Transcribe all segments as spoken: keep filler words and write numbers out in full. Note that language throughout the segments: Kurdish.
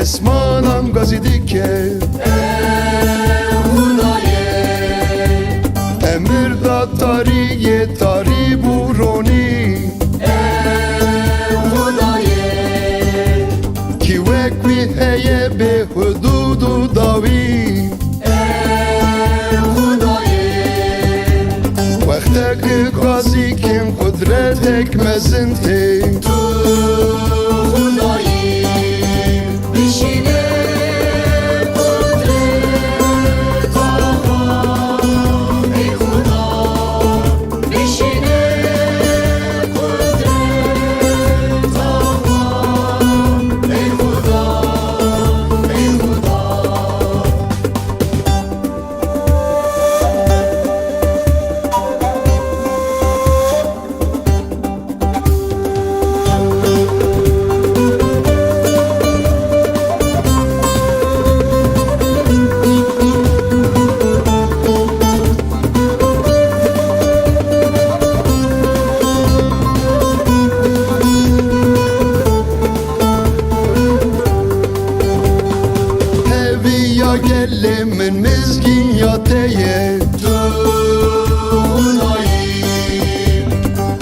Smanan gazî dike. Ew Xuda ye. Emir da tarî yê tarî bû ronî. Ew Xuda ye. Kî wek wî heye bê hudûd û dawî. Ew Xuda ye. Wextek gazî kêm qudretek mezin tê. Tu Xuda yî. Bişîne qudreta xwe, ey Xuda. Bişîne qudreta xwe, ey Xuda, ey Xuda. Heviya gelê min mizgîn ya te ye. Tu Xuda yî.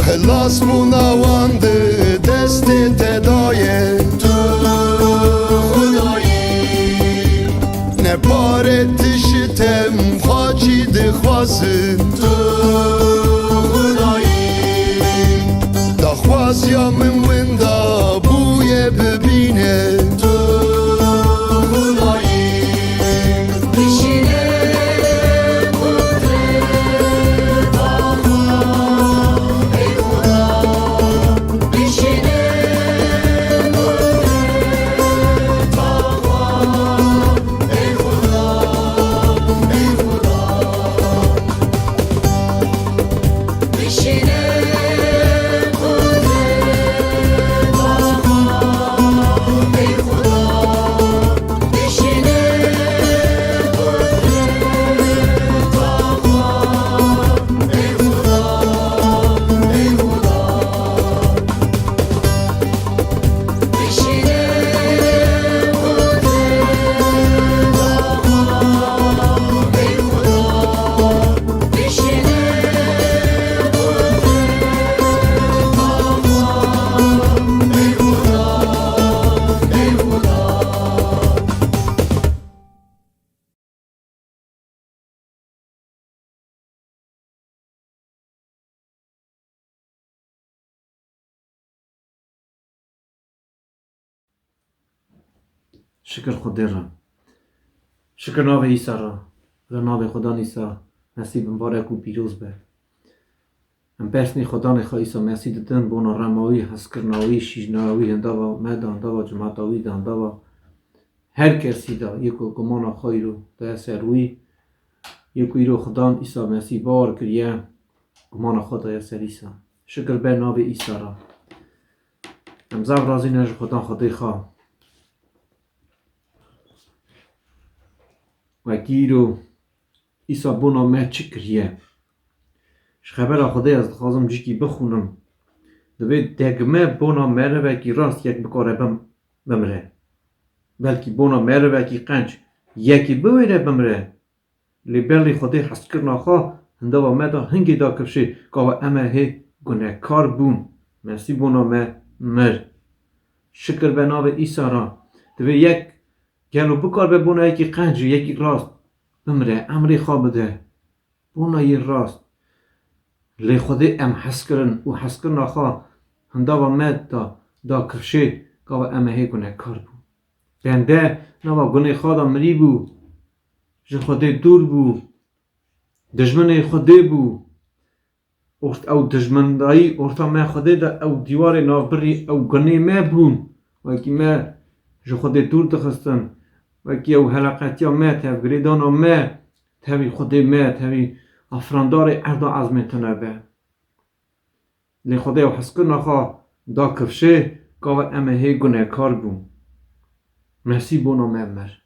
Xilasbûna wan di destê te de ye. Tu Xuda yî. Ne pare tişt em xaçî dixwazin. Tu Xuda yî. Daxwaziya min winda bûye bibîne. Tu Xuda yî. Bişîne qudreta xwe, ey Xuda. Bişîne qudreta xwe, ey Xuda, ey Xuda. Bişîne qudreta xwe, ey Xuda. Bişîne qudreta xwe, ey Xuda, ey Xuda. Şikir Xwedê re. Şikir navê Îsa re. Re navê Xwedan Îsa Mesîh bimbarek û pîroz be. Em pesnê Xwedanê xwe Îsa Mesîh didin, bona rema wî, hezkirina wî, şîjna wî, hindava me de, hindava cimata wî de, hindava her kesî de, yê ku gumana xwe îro daye ser wî, yê ku îro Xudan Îsa Mesîh bawer kiriye, gumana xwe daye ser Îsa. Şikir be navê Îsa re. Em zaf razî ne ji Xudan Xwedê xwe. Wekî îro Îsa bona me çi kiriye? Ji xebera Xwedê ez dixwazim cîkî bixwînim. Divê degme bona merivekî rast yek bikare bim-, bimire. Belkî bona merivekî qenc yekî biwêre bimire. Lê belê Xwedê hezkirina xwe hindava me da hingê da kifşê, gava em ê hê gunekar bûn. Mesîh bona me mir. Şikir be navê Îsa re. Divê yek gelo bikar be bona yekî qenc, yekî rast bimire, emrê xwe bide. Bona yê rast. Lê Xwedê em hez kirin û hezkirina xwe hindava me da, da kifşê, gava em ê hê gunekar bûn. Bende nava gunê xwe da mirî bû. Ji Xwedê dûr bû. Dijminê Xwedê bû. Ort-, ew dijmindayî orta me Xwedê de, ew dîwarê navbirî, ew gunê me bûn. Wekî me ji Xwedê dûr dixistin. Wekî ew heleqetiya me, tevgirêdana me, tevî Xwedê me, tevî afrandarê erda ezmên tune be. Lê Xwedê ew hezkirina xwe da kifşê, gava em ê hê gunekar bûn. Mesîh bona me mir.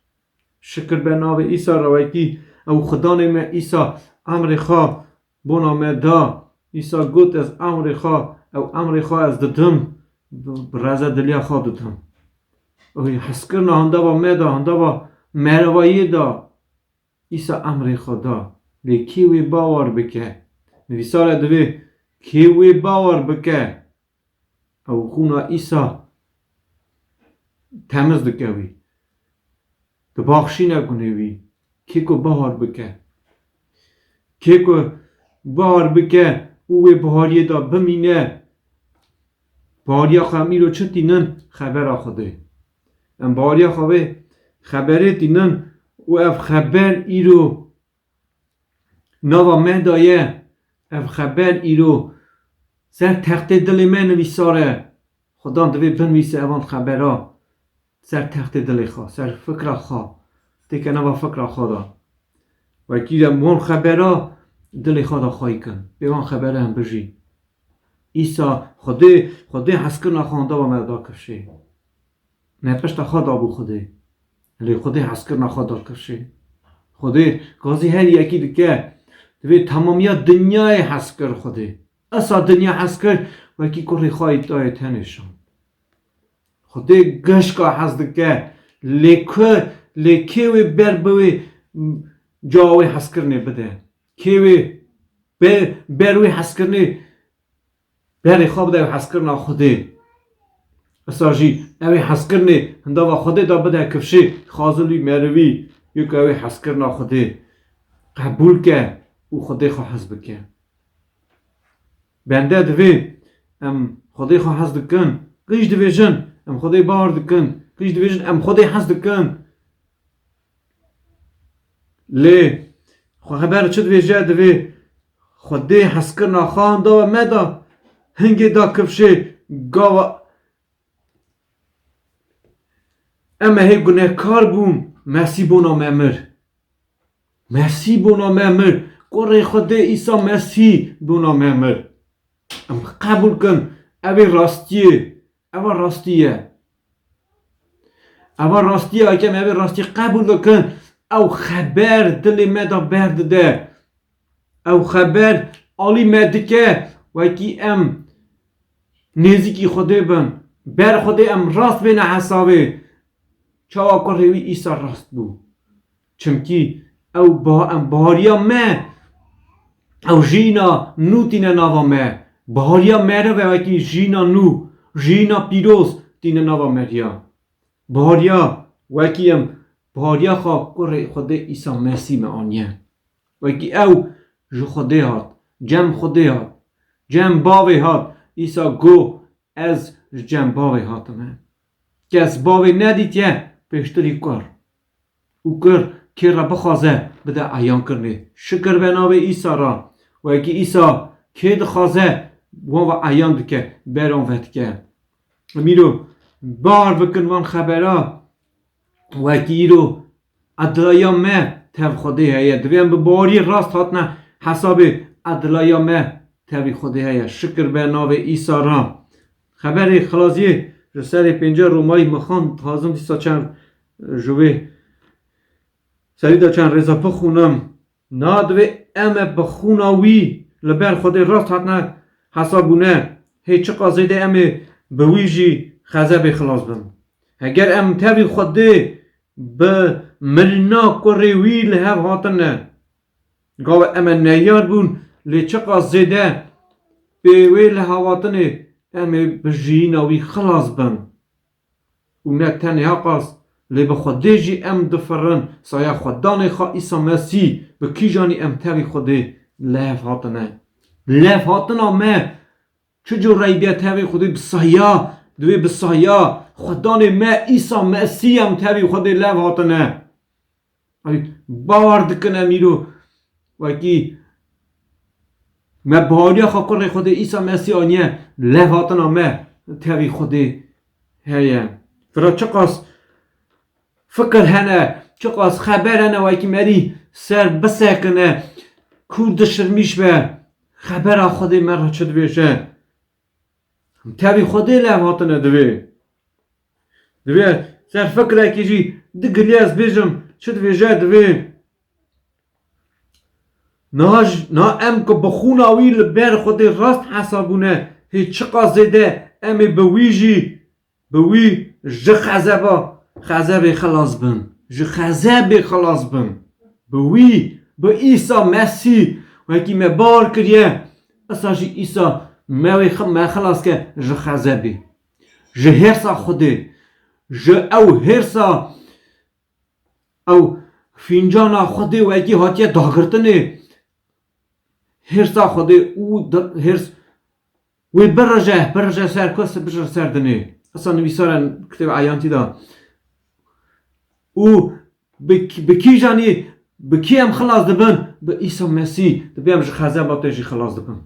Şikir be navê Îsa re, wekî ew Xudanê me Îsa emrê xwe bona me da. Îsa got, ez emrê xwe, ew emrê xwe ez didim, bi, bi reze diliya xwe didim. Oy, hezkirina hindava me da, hindava merivayê da, Îsa emrê xwe da. Lê kê wê bawer bike? Nivîsare divê kê wê bawer bike? Ew xûna Îsa temiz dike wî. Dibaxşîne gunê wî. Kê ku bahar bike. Kê ku bahar bike û wê bahariyê de bimîne. Bahariya xwe em îro çi tînin? Xebera Xwedê. Em bahariya xwe vê xeberê tînin û ev xeber îro nava me de ye. Ev xeber îro ser textê dilê me nivîsar e. Xudan divê binivîse evan xebera ser textê dilê xwe, ser fikra xwe. Têke nava fikra xwe de. Wekî em wan xebera dilê xwe de xwey kin. Pê wan xebera em bijî. Îsa Xwedê, Xwedê hezkirina xwe hindava me da kifşê. Me pişta xwe dabû Xwedê. Lê Xwedê hezkirina xwe da kifşê. Xwedê gazî her yekî dike. Divê temamiya dinyayê hez kir Xwedê. Esa dinya hez kir, wekî kurê xwe yî dayê tenê şand. Xwedê gişka hez dike. Lê ku, lê kê wê ber bi wê ca wê hezkirinê bide? Kê wê be-, ber wê hezkirinê berê xwe bide ew hezkirina Xwedê? Esa jî ew ê hezkirinê hindava Xwedê da bide kifşê xazil wî merivî, yê ku ew ê hezkirina Xwedê qebûl ke û Xwedê xwe hez bike. Bende divê em Xwedê xwe hez dikin. Qîj divêjin em Xwedê bawer dikin. Qîj divêjin em Xwedê hez dikin. Lê xwe xeber çi divêje? Divê Xwedê hezkirina xwe hindava me da, hingê da kifşê gava em hê gunehkar bûn, Mesî bona me mir. Mesî bona me mir. Kurê Xwedê Îsa Mesî bona me mir. Em qebûl kin. Ev ê rastiyê. Eva rastî ye. Eva rastî ye, em eva rastî qebûl dikin. Ew xeber dilê me de berdide. Ew xeber alî me dike, wekî em nêzîkî Xwedê bin. Ber Xwedê em rast bêne hesabê. Çawa kurê wî Îsa rast bû? Çimkî ew ba-, em bahariya me, ew jiyîna nû tîne nava me. Bahariya meriv e, wekî jiyîna nû, jiyîna pîroz tîne nava meriya. Bahariya, wekî em bahariya xwe kurê Xwedê Îsa Mesî me aniye. Wekî ew ji Xwedê hat, cem Xwedê hat, cem bavê hat. Îsa got, ez ji cem bavê hatime. Kes bavê nedîtiye pêştirî kur. Û kur kê re bixwaze bide eyan kirinê. Şikir be navê Îsa re. Wekî Îsa kê dixwaze wan ve eyan dike, beran vedike. Em îro bar bikin van xebera. Wekî îro edilaya me tev Xwedê heye. Divê em bi baweriyê rast hatine hesabê, edilaya me tevî Xwedê heye. Şikir be navê Îsa re. Xeberê xilaziyê ji serê pênce Romayî mixan, dixwazim dîsa çend ji wê serî de çend rêza bixûnim. Na divê em e bi xûna wî li ber Xwedê rast hatine hesabûne. Hê çiqas zêde em ê bi wî jî xezebê xilas bin. Heger em tevî Xwedê bi mirina kurê wî li hev hatine, gava em e neyar bûn, lê çiqas zêde pê wê li hev hatinê em ê bi jiyîna wî xilas bin. Û ne tenê heqas, lê bi Xwedê jî em difirin, saya Xwedanê xwe Îsa Mesî, bi kîjanî em tevî Xwedê lev hatine. Lev hatina me, çi cûr reybiye tevî Xwedê bi saya, divê bi saya Xwedanê me Îsa Mesî em tevî Xwedê lev hatine. Ay, bawer dikin em îro wekî me baweriya xwe kurê Xwedê Îsa Mesîh aniye, levhatina me tevî Xwedê heye. Vira çiqas fikir hene, çiqas xeber hene wekî merî ser bisekine, kûr dişirmîş be, xebera Xwedê me re çi dibêje? Tevî Xwedê lev hatine divê. Divê ser fikrekî jî digiliye ez bêjim, çi dibêje divê. Na j-, na em ku bi xûna wî li ber Xwedê rast hesabûne, hê çiqas zêde em ê bi wî jî, bi wî ji xezeba, xezebê xilas bin. Ji xezebê xilas bin. Bi wî, bi Îsa Mesîh, wekî me bar kiriye, esa jî Îsa me wê xi-, me xilas ke ji xezebê. Ji hêrsa Xwedê. Ji ew hêrsa, ew fîncana Xwedê wekî hatiye dagirtinê. Hêrsa Xwedê û di-, hêrs wê birije, birije ser ku, birije ser dinê. Esa nivîsara kitêba Eyantî de. Û bi, bi kîjanî, bi kî em xilas dibin? Bi Îsa Mesîh. Dibê em ji xezeba te jî xilas dibin.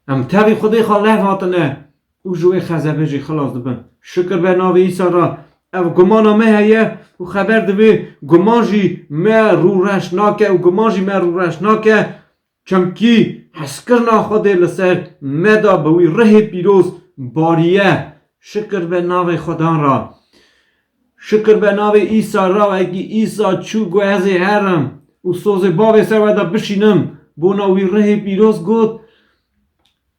Em tevî Xwedê xwe lev hatine û ji wê xezebê jî xilas dibin. Şikir be navê Îsa re. Ev gumana me heye û xeber divê guman jî me rûreş nake û guman jî me rûreş nake. Çimkî hezkirina Xwedê li ser me de bi wî rihê pîroz bariye. Şikir be navê Xwedan re. Şikir be navê Îsa re, wekî Îsa çû got, ez ê herim û sozê Bavê ser we de bişînim. Bona wî rihê pîroz got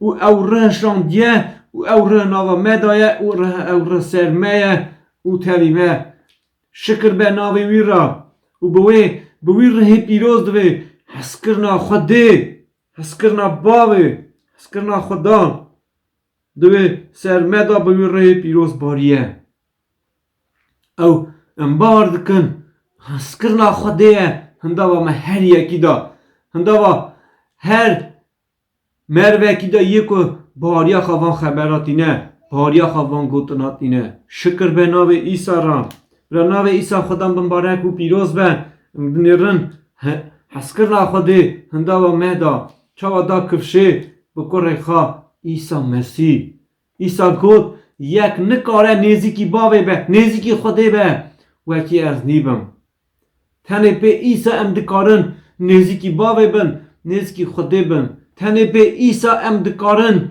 û ew rih şandiye û ew rih nava me de ye û rih, ew rih ser me ye û tevî me. Şikir be navê wî re û bi wê, bi wî rihê pîroz divê hezkirina Xwedê, hezkirina Bavê, hezkirina Xwedan. Divê ser me de bi wî rihê pîroz bariye. Ew em bawer dikin, hezkirina Xwedê ye hindava me her yekî de. Hindava her merivekî de yê ku bariya xwe van xebera tîne, bariya xwe van gotina tîne. Şikir be navê Îsa re. Bira navê Îsa Xwedan bimbarek û pîroz be. Em dinêrin he-, hezkirina Xwedê hindava me de. Çawa da kifşê bi kurê xwe Îsa Mesîh. Îsa got, yek nikare nêzîkî bavê be, nêzîkî Xwedê be, wekî ez nîbim. Tenê pê Îsa em dikarin nêzîkî bavê bin, nêzîkî Xwedê bin. Tenê pê Îsa em dikarin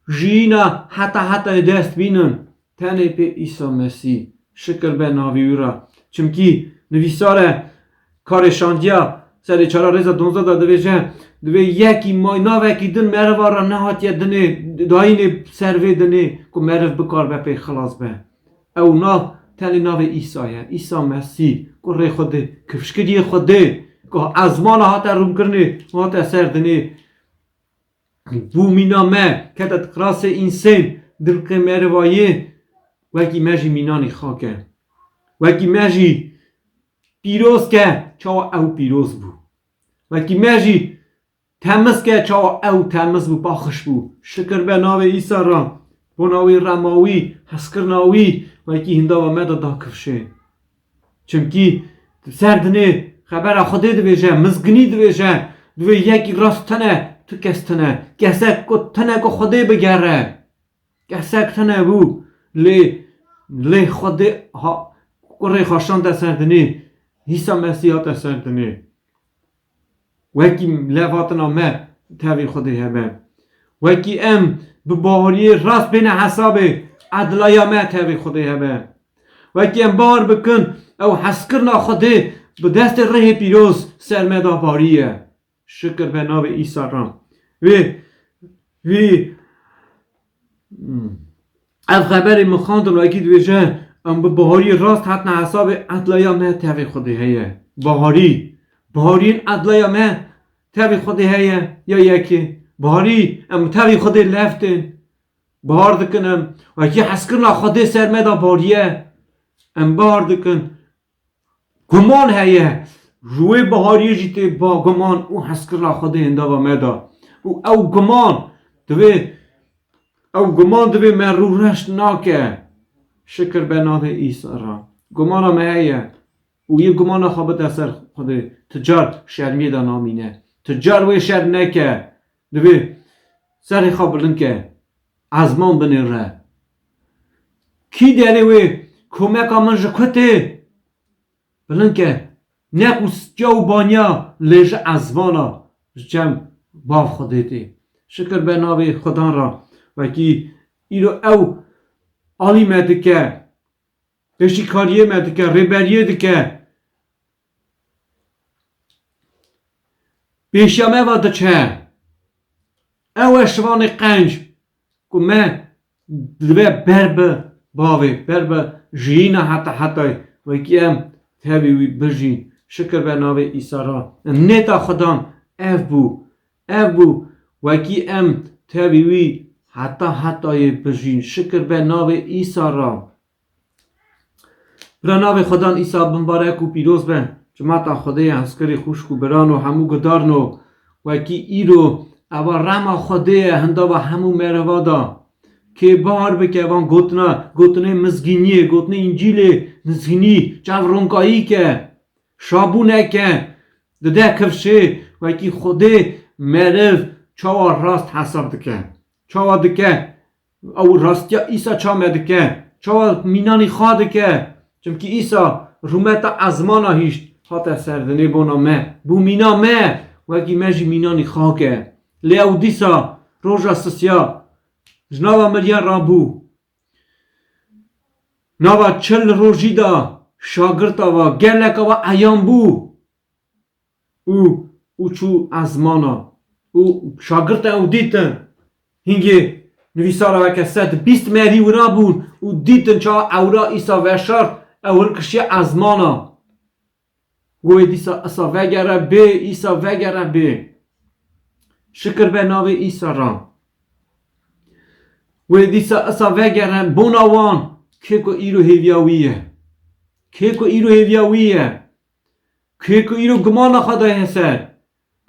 jiyîna heta hetayê dest bînin. Tenê pê Îsa Mesîh. Şikir be navê wî re. Çimkî nivîsar e, Karê şandiya serê çara rêza donzdeh de divêje, divê yekî may navekî din meriva re nehatiye dinê, dayînê ser vê dinê ku meriv bikar be pê xilas be. Ew nav tenê navê Îsa ye. Îsa Mesîh, kurê Xwedê, kifşkiriyê Xwedê, ku ezmana hate rûnkirinê, hate ser dinê. Bû mîna me, kete di qirasê însên, dilqê merivayê, wekî me jî mînanî xake. Wekî me jî pîroz ke, çawa ew pîroz bû. Wekî me jî temiz ke, çawa ew temiz bû, paxiş bû. Şikir be navê Îsa re, bona wî, rema wî, hezkirina wî, wekî hindava me de da kifşê. Çimkî ser dinê xebera Xwedê divêje, mizginî divêje, divê yekî rast tine, tu kes tine. Kesek ku tine ku Xwedê bigere. Kesek tine bû, lê, lê Xwedê ha, kurê xwe şande ser dinê, Îsa Mesîh hate ser dinê. Wekî levatina me tevî Xwedê hebe. Wekî em bi bahariyê rast bêne hesabê, edlaya me tevî Xwedê hebe. Wekî em bar bikin, ew hezkirina Xwedê bi destê rihê pîroz ser me de bariye. Şikir be navê Îsa re. Wê, wî, hmm. Ev xeberê min xwendin, wekî dibêje, em bi bahariyê rast hatine hesabê, edlaya me tevê Xwedê heye. Baharî. Bahariyên edlaya me tevê Xwedê heye, ya yekê. Baharî, em tevê Xwedê lev tên. Bahar dikin em. Wekî hezkirina Xwedê ser me de bariye. Em bahar dikin. Guman heye. Ji wê bahariyê jî tê ba guman û hezkirina Xwedê hindava me de. Û ew guman divê, ew guman divê me rûreş nake. Şikir be navê Îsa re. Gumana me heye. Û yê gumana xwe bide ser Xwedê. Tu car şermiyê de namîne. Tu car wê şer neke. Divê serê xwe bilind ke. Ezman binêre. Kî derê wê komeka min ji ku tê? Bilind ke. Ne ku stiya û baniya lê ji ezmana, ji çem bav Xwedê tê. Şikir be navê Xudan re. Wekî îro ew alî me dike. Pêşîkariyê me dike, rêberiyê dike. Pêşiya me ve diçe. Ew e şivanê qenc ku me divê ber bi bavê, ber bi jiyîna heta hetayê, wekî em tevî wî bijîn. Şikir be navê Îsa ra. Nêta Xudan ev bû. Ev bû. Wekî em tevî wî heta hetayê bijîn. Şikir be navê Îsa ra. Bira navê Xudan Îsa bimbarek û pîroz be. Cimata Xwedê ye, hezkirî xwişk û biran û hemû gudarno. Wekî îro, eva rema Xwedê ye, hindava hemû mereva da. Kê bahar bike van gotina, gotinê mizgîniyê, gotinê Încîlê mizgînî, çav ronkayî ke, şabûne ke, dide kifşê, wekî Xwedê meriv çawa rast hesab dike. Çawa dike, ew rastiya Îsa ça me dike, çawa mînanî xwe dike. Çimkî Îsa rûmeta ezmana hîşt, hate ser dinê bona me. Bû mîna me, wekî me jî mînanî xwe ke. Lê ew dîsa roja sisiya ji nava miriyan rabû. Nava çil rojî de şagirta ve geleka ve eyan bû û, û çû ezmana û şagirta ew dîtin. Hingê nivîsara weke sed bîst merî wira bûn û dîtin ça ewra Îsa veşart, ew hilkişiye ezmana. Wê dîsa Îsa vegere bê, Îsa vegere bê. Şikir be navê Îsa ra. Wê dîsa Îsa vegere bona wan, kê ku îro hêviya wî ye. Kê ku îro hêviya wî ye. Kê ku îro gumana xwe daye ser.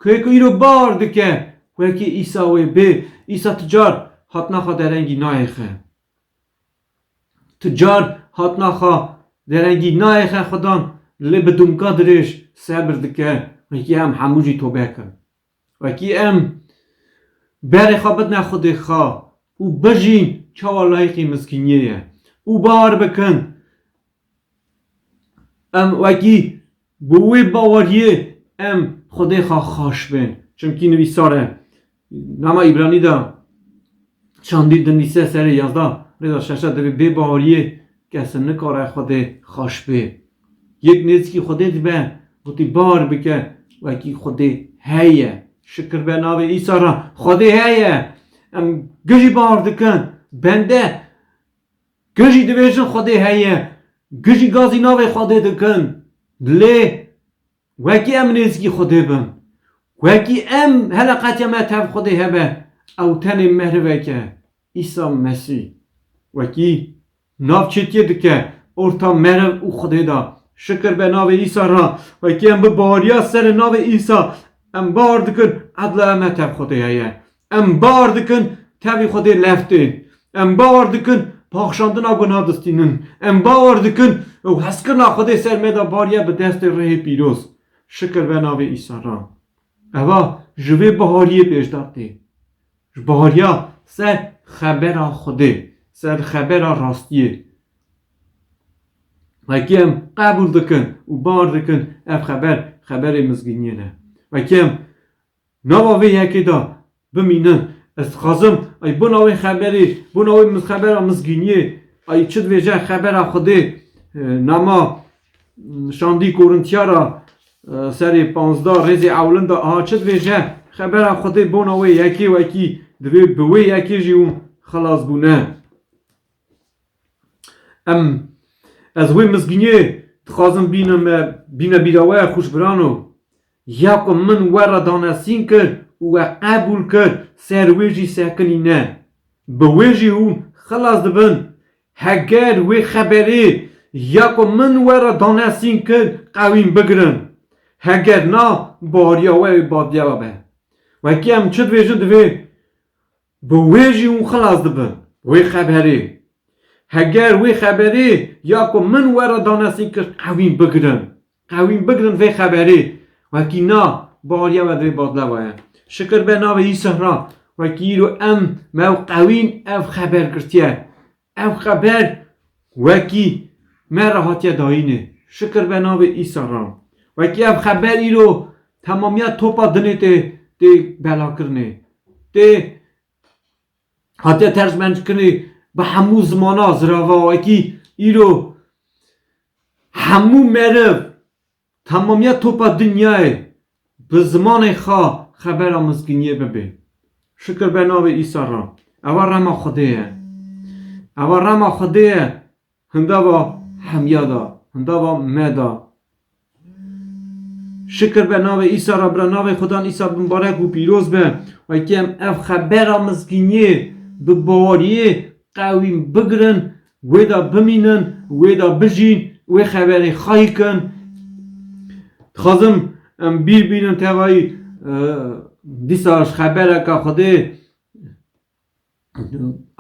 Kê ku îro bawer dike, wekî Îsa wê bê. Îsa tu car hatina xwe derengî nayêxe. Tu car hatina xwe derengî nayêxe Xudan, lê bi dumka dirêj sebir dike, wekî em hemû jî tobe kin. Wekî em berê xwe bidine Xwedê xwe û bijîn çawa layîqî mizgîniyê ye û bawer bikin, em wekî bi wê baweriyê em Xwedê xwe xweş bên. Çimkî nivîsar e, nama Îbranî de çandî dinivîse serê yazdeh rêza şeşe dibê bê baweriyê kes nikare Xwedê xweş bê. Yek nêzîkî Xwedê dibe, gotî bawer bike wekî Xwedê heye. Şikir be navê Îsa re. Xwedê heye. Em gijî bawer dikin. Bende gijî dibêjin Xwedê heye. Gijî gazî navê Xwedê dikin. Lê wekî em nêzîkî Xwedê bin. Wekî em heleqetiya me tev Xwedê hebe. Ew tenê merivek e. Îsa Mesîh. Wekî navçêtiyê dike orta meriv û Xwedê de. Şikir be navê Îsa re. Wekî em bi baweriya serê navê Îsa, em bawer dikin edla me tev Xwedê heye. Em bawer dikin tevî Xwedê lev tê. Em bawer dikin paxşandina guna distînin. Em bawer dikin ew hezkirina Xwedê ser me de bariye bi destê rihê pîroz. Şikir be navê Îsa re. Eva ji vê bahariyê pêşda tê. Ji bahariya ser xebera Xwedê, ser xebera rastiyê. Wekî em qebûl dikin û bar dikin, ev xeber, xeberê mizgîniyê ne. Wekî em nava vê yekê de bimînin. Ez dixwazim, ay bona wê xeberê, bona wê miz-, xebera mizgîniyê, ay çi dibêje xebera Xwedê, e, nama, m, şandî Korintiya ra, e, serê panzdeh rêzê ewlin de, aha, çi dibêje xebera Xwedê bona wê yekê wekî divê bi wê yekê jî hûn xilas bûne. Em, ez wê mizgîniyê dixwazim bînim, e, bîne bîra we, xwişbirano. Ya ku min we re danesîn kir û we qebûl kir, ser wê jî sekinîne. Bi wê jî hûn xilas dibin. Heger wê xeberê ya ku min we re danesîn kir qewîn bigirin. Heger na, bariya we ê badlewa be. Wekî em çi dibêjin divê bi wê jî hûn xilas dibin. Wê xeberê. Heger wê xeberê ya ku min we re danesîn kir qewîn bigirin. Qewîn bigirin vê xeberê. Wekî na, bariya we divê badlewa ye. Şikir be navê Îsa re. Wekî îro em me ew qewîn ev xeber girtiye. Ev xeber wekî me re hatiye dayînê. Şikir be navê Îsa re. Wekî ev xeber îro temamiya topa dinê tê, tê belakirinê. Tê hatiye tercmenkirinê bi hemû zimana zirava. Wekî îro hemû meriv, temamiya topa dinyayê bi zimanê xwe xebera mizgîniyê bibê. Şikir be navê Îsa re. Ewa rema Xwedê ye. Ewa rema Xwedê ye. hindava hemiya da, hindava me da. Şikir be navê Îsa re, bira navê Xudan Îsa bimbarek û pîroz be. Wekî em ev xebera mizgîniyê bi baweriyê qewî bigirin, wê de bimînin, wê de bijîn, wê xeberê xayî kin. Dixwazim em bîr bînin tevayî, e, dîsa ji xebereke Xwedê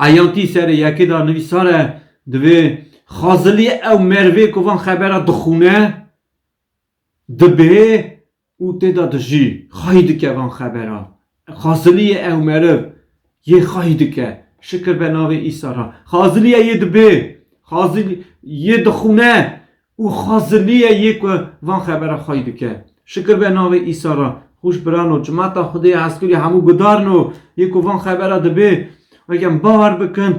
eyantî serê yekê de nivîsar e, divê xaziliyê ew merivê ku van xebera dixûne, dibê û tê de dijî, xayî dike van xebera. Xaziliyê ew meriv yê xayî dike. Şikir be navê Îsa re. Xaziliyê yê dibê, xaziliyê dixûne û xaziliyê yê ku van xebera xayî dike. Şikir be navê Îsa re. Xûş birano, cimata Xwedê hezkirî hemû gudarno, yê ku van xebera dibê, weke em bawer bikin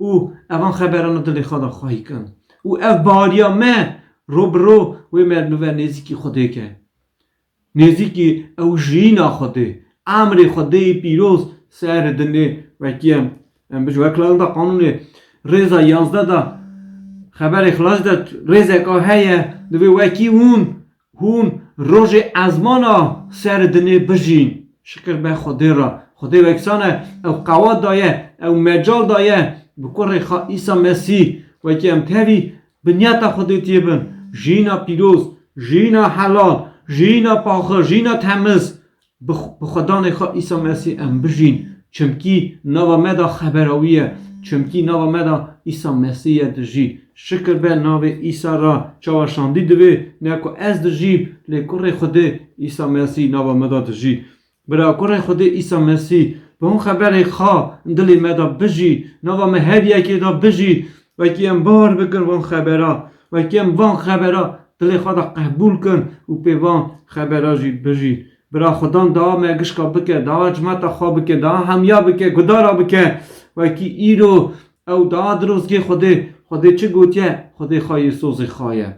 û evan xeberana dilê xwe de xwahî kin. Û ev baweriya me ro bi ro wê me nûve nêzîkî Xwedê ke. Nêzîkî ew jiyîna Xwedê, emrê Xwedê yê pîroz ser dinê wekî em. Em bijî wek lal de qanûnê rêza yanzdeh de xeberê xilas de rêzeka heye, divê wekî hûn, hûn rojê ezmana ser dinê bijîn. Şikir be Xwedê re. Xwedê weksan e, ew qewat daye, ew mecal daye, bi kurê xwe Îsa Mesîh, wekî em tevî bi niyeta Xwedê tiyê bin, jiyîna pîroz, jiyîna helal, jiyîna paxir, jiyîna temiz, bi xw-, bi xwedanê xwe Îsa Mesîh em bijîn. Çimkî nava me de xebera wî ye. Çimkî nava me de Îsa Mesîh ye dijî. Şikir be navê Îsa re, çawa şandî divê, ne ku ez dijîm, lê kurê Xwedê Îsa Mesîh nava me de dijî. Bira kurê Xwedê Îsa Mesîh, bi hûn xeberê xwe dilê me de bijî, nava me her yekê de bijî, wekî em bawer bikin van xebera, wekî em van xebera dilê xwe de qebûl kin û pê van xebera jî bijî. Bira Xudan dawa me gişka bike, dawa cimata xwe bike, dawa hemiya bike, gudara bike. Wekî îro ew dawa dirozgê Xwedê, Xwedê çi gotiye? Xwedê xwe yê sozê xwe ye.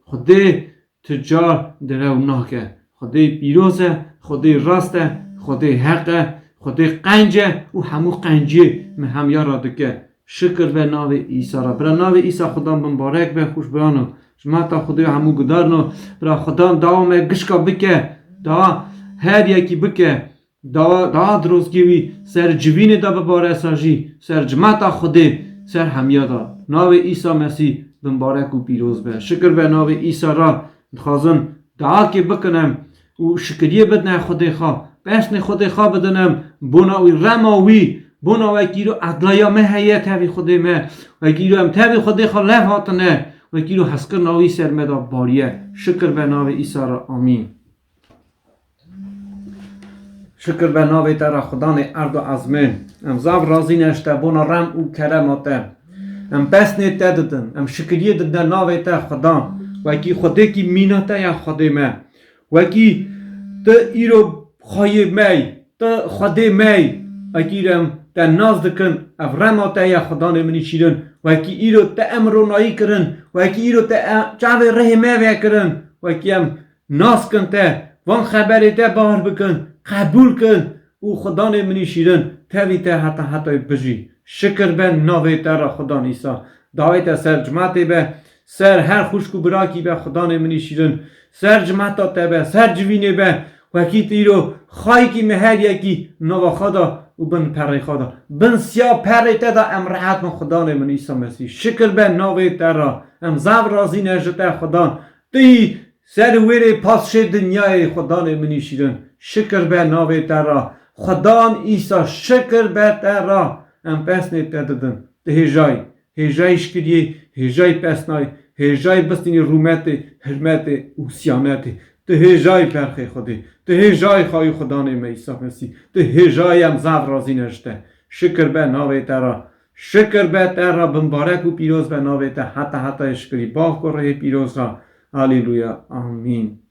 Xwedê tu car direw nake. Xwedê pîroz e, Xwedê rast e, Xwedê heq e, Xwedê qenc e û hemû qenciyê me hemiya re dike. Şikir be navê Îsa re. Bira navê Îsa Xudan bimbarek be, xûş birano. Cimata Xwedê hemû gudarno. Bira Xudan dawa me gişka bike. Dawa her yekî bike. Dawa, dawa dirozgê wî ser civînê de bibare sa jî, ser cimata Xwedê, ser hemiya de. Navê Îsa Mesîh bimbarek û pîroz be. Şikir be navê Îsa re. Dixwazin dawakê bikin em û şikiriyê bidine Xwedê xwe. Pesnê Xwedê xwe bidin em. Bona wî, rema wî, bona wekî îro edlaya me heye tevî Xwedê me. Wekî îro em tevî Xwedê xwe lev hatine. Wekî îro hezkirina wî ser me de bariye. Şikir be navê Îsa re. Amîn. Şikir be navê te re Xudanê erd û ezmên. Em zaf razî ne ji te bona rem û kerema te. Em pesnê te didin. Em şikiriyê didine navê te Xudan. Wekî Xwedêkî mîna te ya Xwedê me. Wekî tu îro xweyê me yî. Tu Xwedê me yî. Wekî îro em te nas dikin. Ev rema te ya Xudanê min î şîrin. Wekî îro te em ronayî kirin. Wekî îro te e-, çavê rihê me vekirin. Wekî em nas kin te, van xeberê te bawer bikin, qebûl kin û Xudanê min î şîrin, tevî te heta hetayê bijî. Şikir be navê te re Xudan Îsa. Dawê te ser cimatê be, ser her xwişk û birakî be Xudanê min î şîrin. Ser cimata te be, ser civînê be, wekî tu îro xayikî me her yekî nava xwe da û bin perê xwe da. Bin siya perê te da em rehet bin Xudanê min Îsa Mesîh. Şikir be navê te re. Em zaf razî ne ji te Xudan. Tu yî Ser wêrê paşê dinyayê Xudanê min î şîrin, şikir be navê te re. Xudan Îsa şikir be te re. Em pesnê te didin. Tu hêjayî. Hêjayî şikiriyê, hêjayî pesnayî, hêjayî bistînî rûmetê, hirmetê û siyanetê. Tu hêjayî perxê Xwedê. Tu hêjayî xayî Xudanê me Îsa Mesîh. Tu hêjayî em zaf razî ne ji te. Şikir be navê te re. Şikir be te re, bimbarek û pîroz be navê te heta hetayê şikirî. Bav kurê pîroz re. Haleluya. Amîn.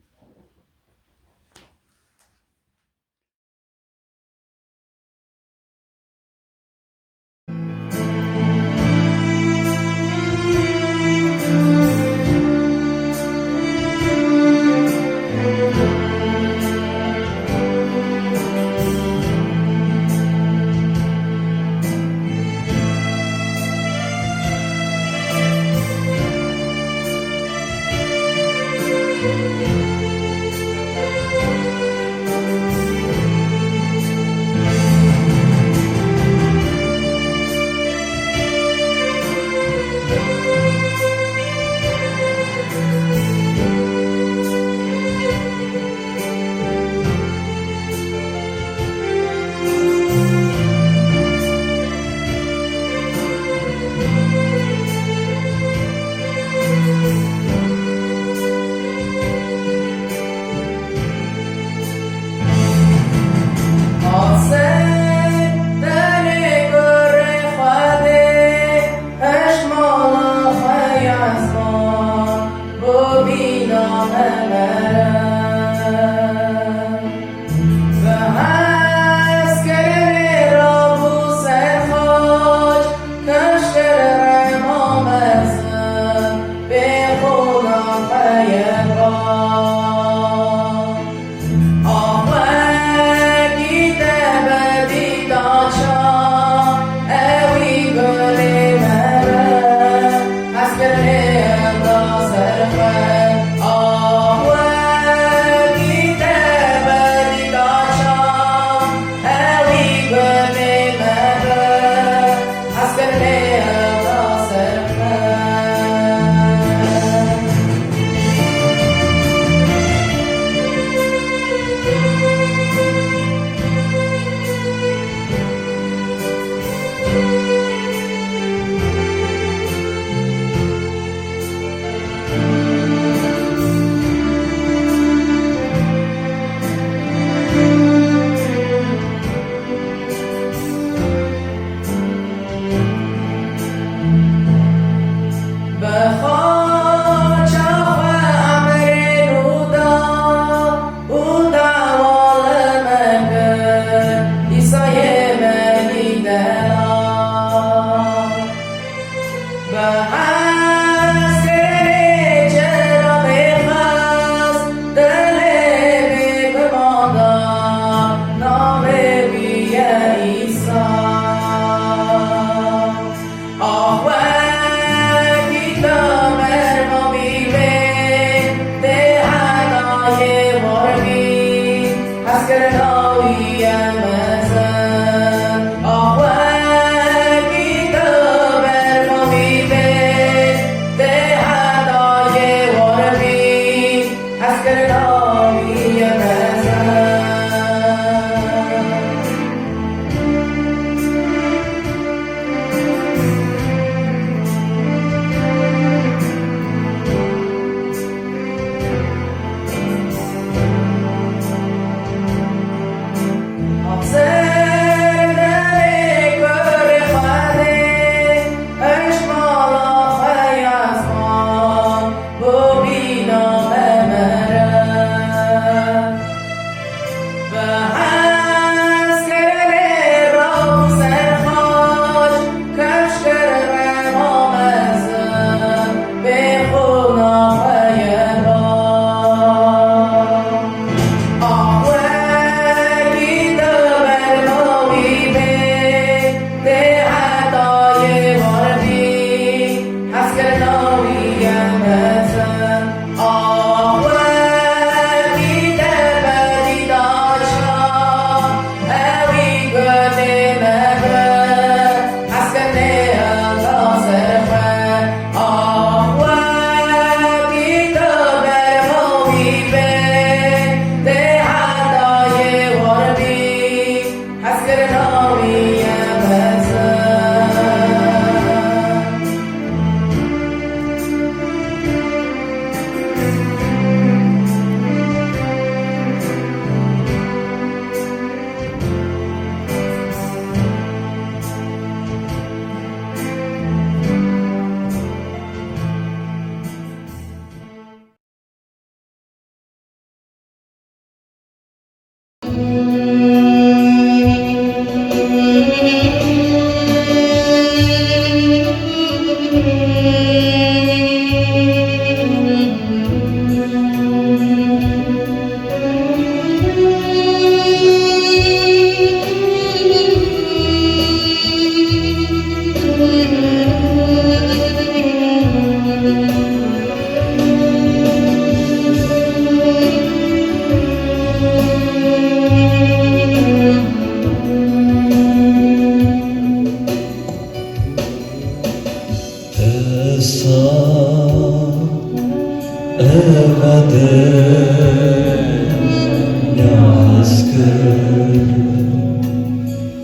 Naz kir,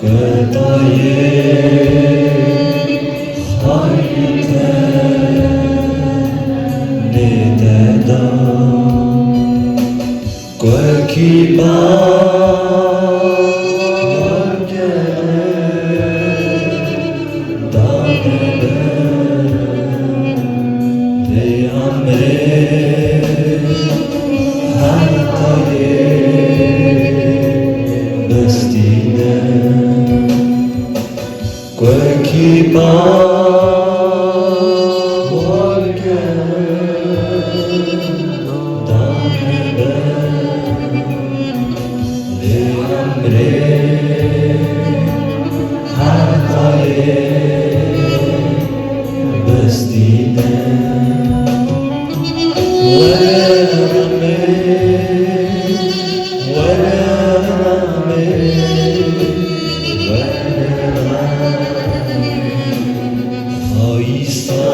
qetayê xayî te nêdeda. Wekî bawarke dane be, lê emrê her tayê bestîne. Wekî bawarke dane be, lê emrê her tayê bestîne. Were remê, were remê, were remê. Ay Îsa,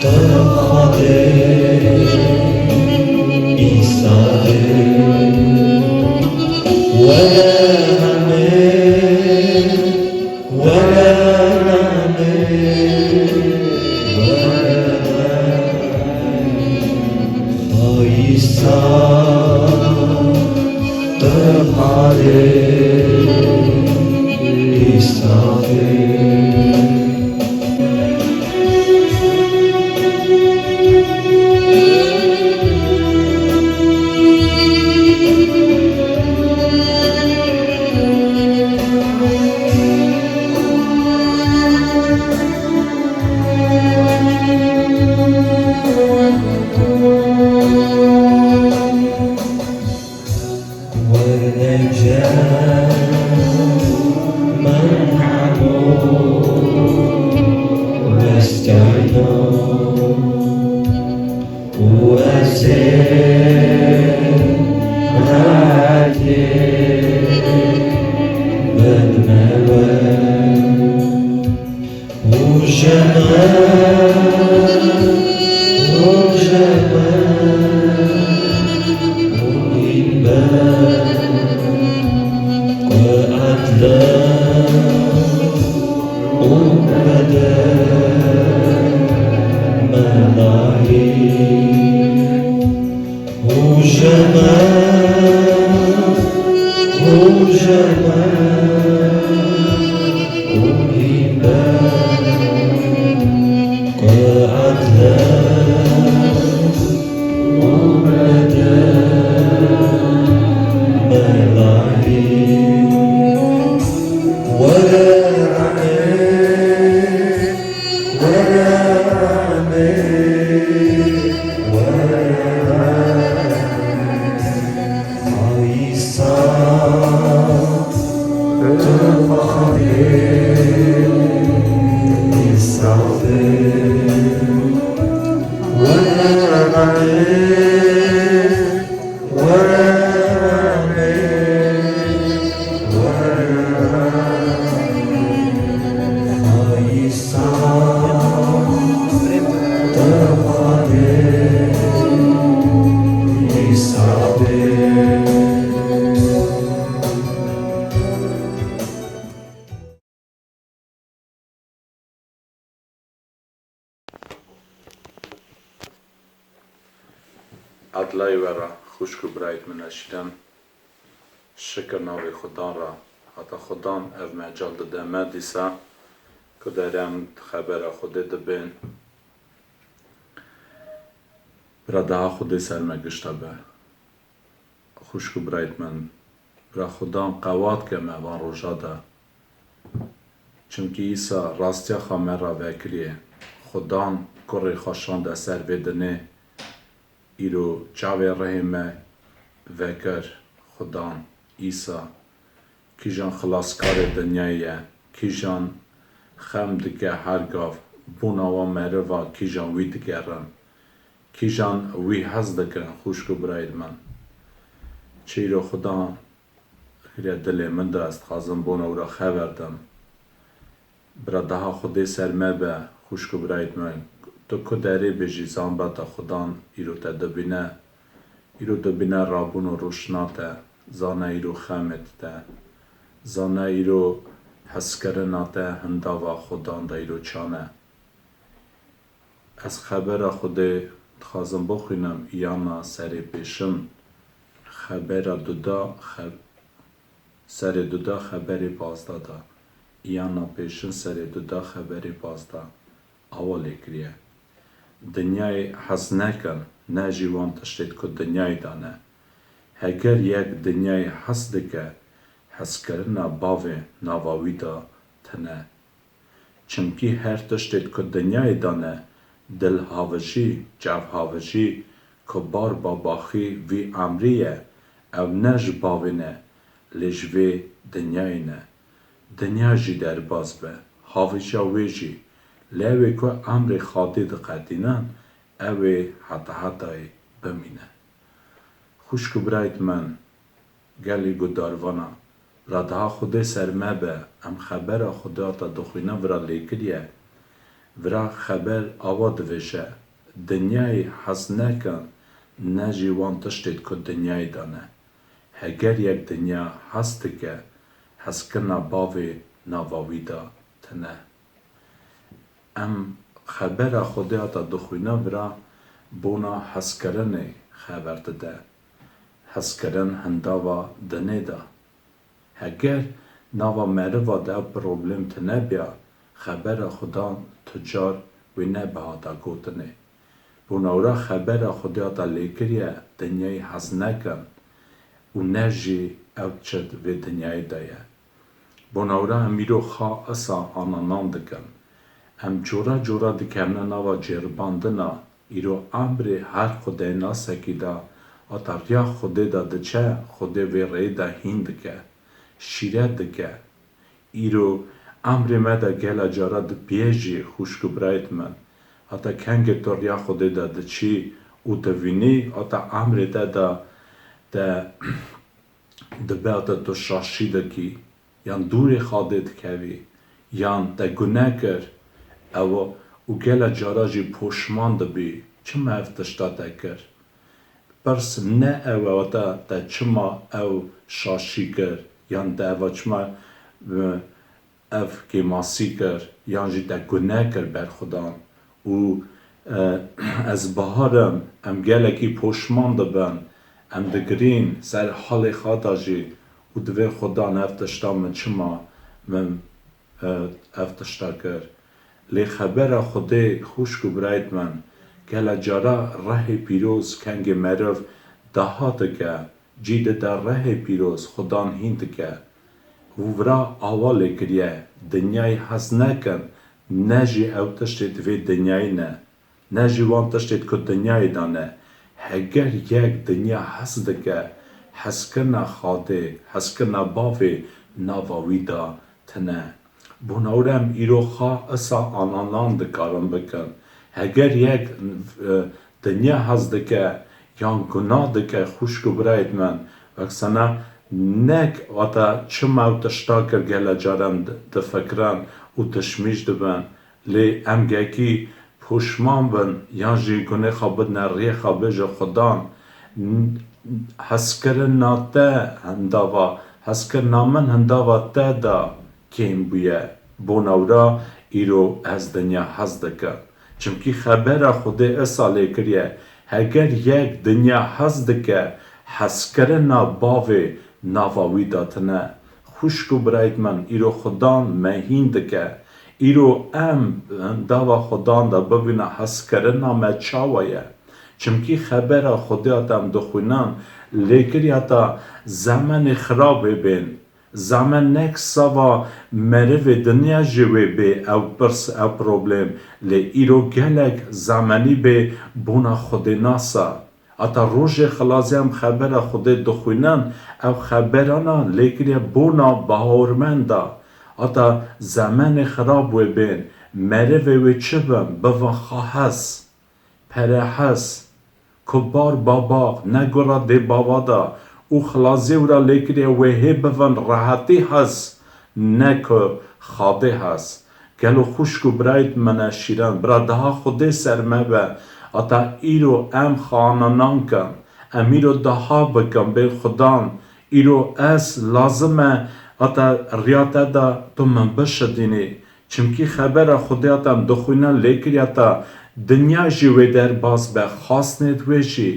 tu Xwedê, Îsa dê. Were remê, were remê, were remê. Ay Îsa, tu Xwedê, Îsa dê. Werne cem min hemû westayno û ez ê rehetê bidime we. Rojeme, rojeme, umîd be, ku edle û bede melayî. Rojeme, rojeme, umîd be, ku edle û bede melayî. Were remê, were remê, were remê. Ay Îsa, tu Xwedê, Îsa dê. Were remê, were remê, were remê. Ay Îsa, tu Xwedê, Îsa dê. Edlayê we re, xwişk û birayêt min eşîren, şikir navê Xudan re, heta Xudan ev mecal dide me dîsa, ku derem xebera Xwedê dibên. Bira daha Xwedê ser me gişta be. Xwişk û birayêt min, bira Xudan qewat ke me van roja de. Çimkî Îsa rastiya xwe me re vekiriye. Xudan kurê xwe şande ser vê dinê. Îro çavê rihê me vekir Xudan, Îsa. Kîjan xilaskarê dinyayê ye, kîjan xem dike her gav, bona wan meriva kîjan wî digerin, kîjan wî hez dikin, xwişk û birayêt min. Çîro Xudan hire dilê min de, ez dixwazim bona wira xeber dim. Bira daha Xwedê ser me be, xwişk û birayêt min, Tu ku derê bijî, zan bata Xudan îro te dibîne. Îro dibîne rabûn û rûşna te, zane îro xemê te, zane îro hezkirina te hindava Xudan de îro çane. Ez xebera Xwedê dixwazim bixwînim, Îyana serê pêşin, xebera duda, xe-, serê duda xeberê pazda da. Îyana pêşin serê duda xeberê pazda. Awa lê kiriye. Dinyayê hez nekin, ne jî wan tiştêd ku dinyayê de ne. Heger yek dinyayê hez dike, hezkirina bavê nava wî de tine. Çimkî her tiştêd ku dinyayê de ne, dilhavijî, çavhavijî, ku bar babaxî vî emrî ye, ew ne ji bavê ne, lê ji vê dinyayê ne. Dinya jî derbas be, havîja wê jî, lê ew ê ku emrê Xwedê diqetînin, ew ê heta hetayê bimîne. Xwişk û birayêd min, gelî guhdarvana, vira daha Xwedê ser me be, em xebera Xwedê ta dixwînin vira lêkiriye. Vira xeber awa divêje, dinyayê hez nekin, ne jî wan tiştêd ku dinyayê de ne. Heger yek dinya hez dike, hezkirina bavê nava wî de tine. Em xebera Xwedê ta dixwînin vira bona hezkirinê xeber dide. Hezkirin hindava dinê de. Heger nava meriva de ev problem tine biya, xebera Xudan tu car wê nebihata gotinê. Bona wira xebera Xwedê ta lêkiriye, dinyayê hez nekin û ne jî ew çi di vê dinyayê de ye. Bona wira em îro xa isa ananan dikin. Em cora cora dikevine nava cêribandina, îro emrê her xwedênasekî de, ata riya Xwedê de diçe, Xwedê vê rêyê de hîn dike, şîret dike. Îro emrê me de gela cara dipiyê jî, xwişk û birayêd min. Heta kengê tu riya Xwedê de diçî û divînî, heta emrê te de, te dibe heta tu şaşî dikî, yan dûrê Xwedê dikevî, yan te gune kir, ew û gela cara jî poşman dibî, çima ev tişta te kir? Pirs ne ew e, heta te çima ew şaşî kir, yan te eva çima, e, ev kêmasî kir, yan jî te gune kir ber Xudan. Û, e, ez baharim, em gelekî poşman dibin, em digirîn ser halê xwe de jî û divê Xudan ev tişta min çima min, e, ev tişta kir. Lê xebera Xwedê, xwişk û birayêd min, gela cara rehê pîroz kengê meriv daha dike, cî dide rehê pîroz, Xudan hîn dike. Û vira awa lê kiriye, dinyayê hez nekin, ne jî ew tiştê di vê dinyayê ne, ne jî wan tiştê ku dinyayê de ne. Heger yek dinya hez dike, hezkirina Xwedê, hezkirina bavê nava wî de tine. Bona wira em îro xa isa ananan dikarin bikin. Heger yek, e, dinya hez dike, yan guna dike, xwişk û birayêd min, wek sena nek heta çima ew tişta kir, gela caran di-, difikirin û tişmîş dibin. Lê em gelekî poşman bin, yan jî gunê xwe bidine riyê xwe, bêje Xudan, n-, hezkirina te hindava, hezkirina min hindava te de kêm bûye. Bona wira îro ez dinya hez dikim. Çimkî xebera Xwedê isa lê kiriye, heger yek dinya hez dike, hezkirina bavê nava wî de tine. Xwişk û birayêd min, îro Xudan me hîn dike. Îro em hindava Xudan de bibîne hezkirina me çawa ye? Çimkî xebera Xwedê ya te em dixwînin, lê kiriye ta zemenê xirabê bên. Zemen nek sava merivê dinya jî wê bê ew pirs, ew problem, lê îro gelek zemenî bê bona Xwedê nasa. Ata rojê xilasê em xebera Xwedê dixwînin, ew xeberana lê kiriye bona bawermenda. Ata zemenê xirab wê bên, merivê wê çi bin, bivin xahez, perehez, ku bar babax, ne gura dê bava da, û xilasê wira lê kiriye wê hê bivin rehetî hez, ne ku xadê hez. Gelo xwişk û birayt min e şîran, bira daha Xwedê ser me be, ata îro em xana nankin, em îro daha bikin bê Xudan, îro ez lazim e ata riya te de tu min bişidînî. Çimkî xebera Xwedê ata em dixwînin lêkiriya ta dinya jî wê derbas be, xwastnêt wê jî.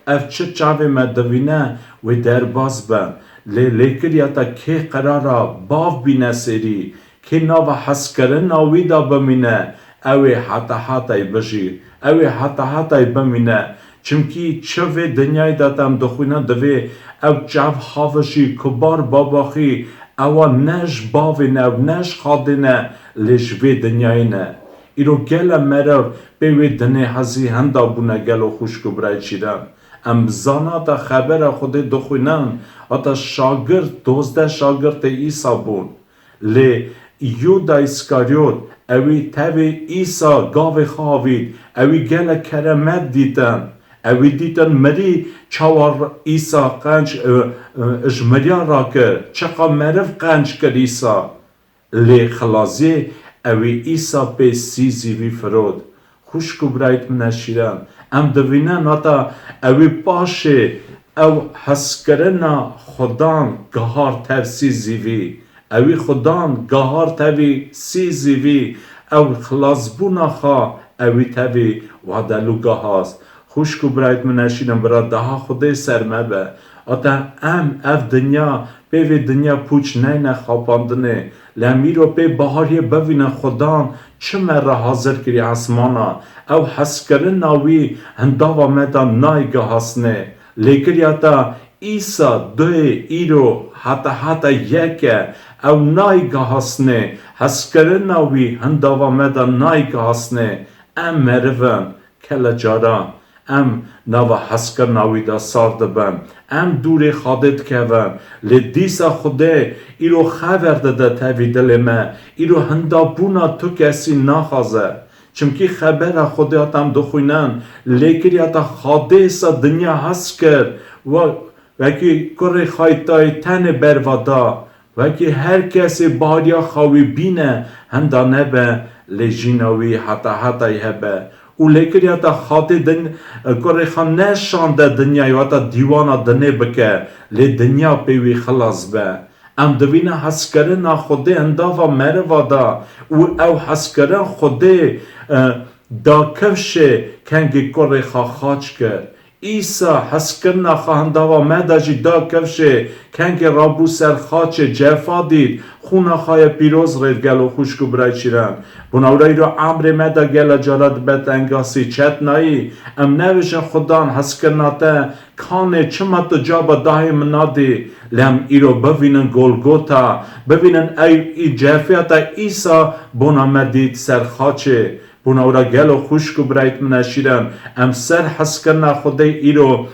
Ev çi çavê me divîne wê derbas be. Lê lêkiriya ta kê qerara bav bîne sêrî, kê nava hezkirina wî de bimîne, ew ê heta hetayî bijî, ew ê heta hetayî bimîne. Çimkî çi vê dinyayê de em dixwîne divê ew çav havijî kubar babaxî ewa ne ji bavê ne ew ne ji xadê ne lê ji vê dinyayê ne. Îro gele meriv pê wê dinê hezî henda bûne gelo xwişk û birayê çîran. Em zana ta xebera Xwedê dixwînin, ata şagirt, dozdeh şagirtê Îsa bûn. Lê Yuda Îskaryot, ewî tevî Îsa gavê xwe avît, ewî gelek keremet dîtin. Ewî dîtin mirî çawa Îsa qenc, e, e, ji miriya rakir, çiqa meriv qenc kir Îsa. Lê xilaziyê ewî Îsa pê sî zîvî firot. Xwişk û birayt min e şîran, em divînin heta ewî paşê ew hezkirina Xudan gihar tev sî zîvî. Ewî Xudan gihar tevî sî zîvî, ew xilasbûna xwe ewî tevî wadelû gihas. Xwişk û birayt min e şîran, bira daha Xwedê ser me be. Ata em ev dinya, pê vê dinya pûç neyne xapandinê. Lê em îro pê bahariyê bivînin Xudan çi me re hazir kiriye esmana. Ew hezkirina wî hindava me de nayê gihasnê. Lêkiriya te Îsa duhê îro heta heta yek e. Ew nayê gihasnê. Hezkirina wî hindava me de nayê gihasnê. Em meriv in. Kele cara em nava hezkirina wî de sar dibin. Em dûrê Xadê dikevin. Lê dîsa Xwedê îro xever dide tevî dilê me. Îro hindabûna tu kesî naxwaze. Çimkî xebera Xwedê ya te em dixwînin, lêkiriya te Xadê sa dinya hez kir. Wa-, wekî kurê xwe yî tayê tenê berva da. Wekî her kesê bariya xwe wî bîne, henda nebe, lê jîna wî heta hetayî hebe. Û lêkiriya te Xadê din, kurê xwe neşande dinyayê, wata dîwana dinê bike, lê dinya pê wî xilas be. Em divîne hezkirina Xwedê hindava meriva da û ew hezkirin Xwedê, e, da kifşê kengê kurê xwe xaç kir. Îsa hezkirina xwe hindava me de jî da kifşê, kengê rabû ser xaçê, cefa dît, xûna xwe ye pîroz rêt gelo xwişk û birayê çîran. Bona wira îro emrê me de gele cara dibe tengasî, çetnayî. Em nebêjin Xudan hezkirina te kanê çima tu caba dahê min nadî, lê em îro bivînin Golgota, bivînin ey î cefiya te Îsa bona me dît ser xaçê. Bona wira gelo xwişk û birayt min e şîran, em ser hezkirina Xwedê îro,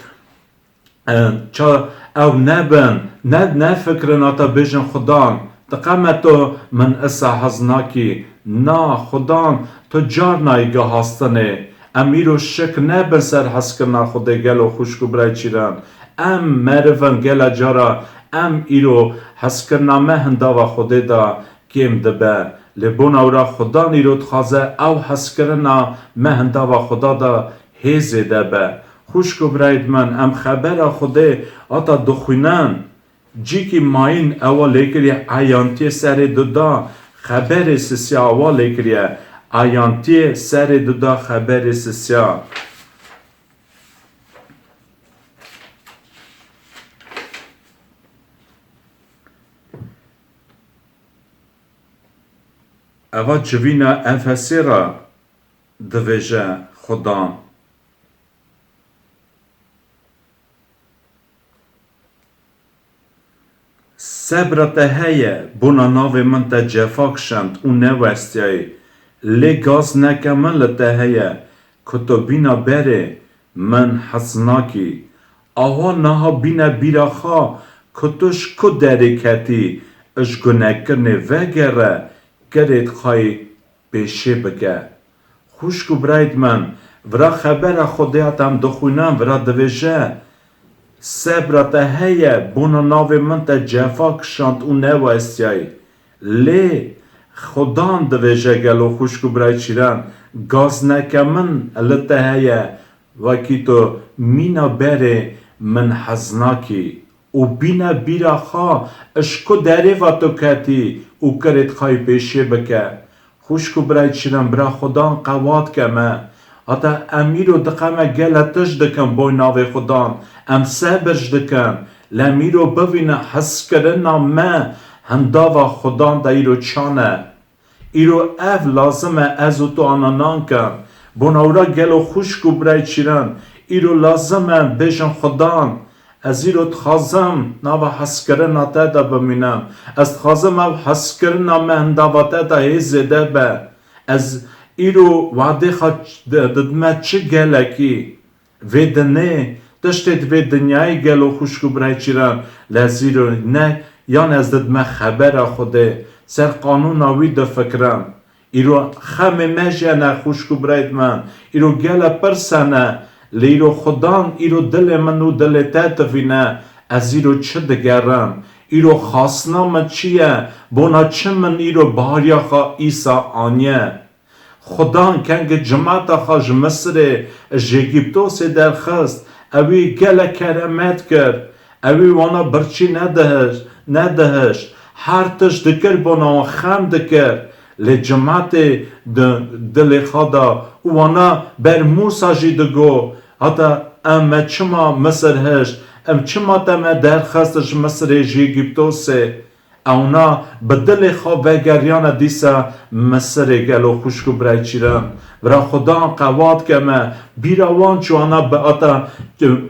e, ça ew nebin, ne, nefikirin heta bêjin Xudan, diqeme tu min isa hez nakî. Na, Xudan tu car nayî gihastinê. Em îro şik nebin ser hezkirina Xwedê gelo xwişk û birayt çîran. Em meriv in gele cara em îro hezkirina me hindava Xwedê de kêm dibe. Lê bona wira Xudan îro dixwaze ew hezkirina me hindava Xuda de hê zêde be. Xwişk û birayt min, em xebera Xwedê heta dixwînin, cîkî mayîn ewa lêkirî eyantiyê serê du da, xeberê sisiya ewa lêkiriye. Eyantiyê serê du da, xeberê sisiya. Eva civîna Efesê re divêje Xudan. Sebra te heye, bona navê min te cefa kişand û newestiyayî. Lê gaz neke min li te heye, ku tu bîna berê, min hez nakî. Awa niha bîne bîra xwe, ku tu ji ku derê ketî, ji gunekirinê vegere, kirêt xwe yê pêşê bike. Xwişk û birayt min, vira xebera Xwedê ya te em dixwînin, vira divêje, sebra te heye, bona navê min te cefa kişand û newestiyayî. Lê Xudan divêje gelo xwişk û birayê çîran, gazneke min li te heye, wekî tu mîna berê min hez nakî û bîne bîra xwe ji ku derê ve tu ketî û kirêt xwe yê pêşê bike. Xwişk û birayê çîran, bira Xudan qewat ke me. Heta em îro diqeme gele tişt dikin boy navê Xudan. Em sebir jî dikin. Lê em îro bivîne hezkirina me hindava Xudan de îro çan e. Îro ev lazim e ez û tu ananan kin. Bona wira gelo xwişk û birayê çîran, îro lazim e bêjin Xudan, ez îro dixwazim nava hezkirina te de bimînim. Ez dixwazim ev hezkirina me hindava te de hê zêde be. Ez îro wadê xwe di, didime çi gelekî. Vê dinê, tiştê di vê dinyayê gelo xwişk û birayê çîran, lê ez îro ne, yan ez didime xebera Xwedê, ser qanûna wî difikirim. Îro xemê me jî hene xwişk û birayê min, îro gele pirs hene, lê îro Xudan îro dilê min û dilê te divîne, ez îro çi digerim, îro xastina min çi ye, bona çi min îro bahariya xwe îsa aniye. Xudan kengê cimata xwe ji Misirê, ji Egîptosê derxist, ewî gelek keremet kir, ewî wana birçî nedihiş, nedihiş, her tişt dikir bona wan xem dikir, lê cimatê di dilê xwe da û wana ber Mûsa jî digo, hata em me çima Misir hişt, em çima te me derxist ji Misirê, ji Egîptosê? Ewna bi dilê xwe vegeriyane dîsa Misirê gelo xwişk û birayê çîran. Bira Xudan qewat ke me, bîra wan çi wana bi ata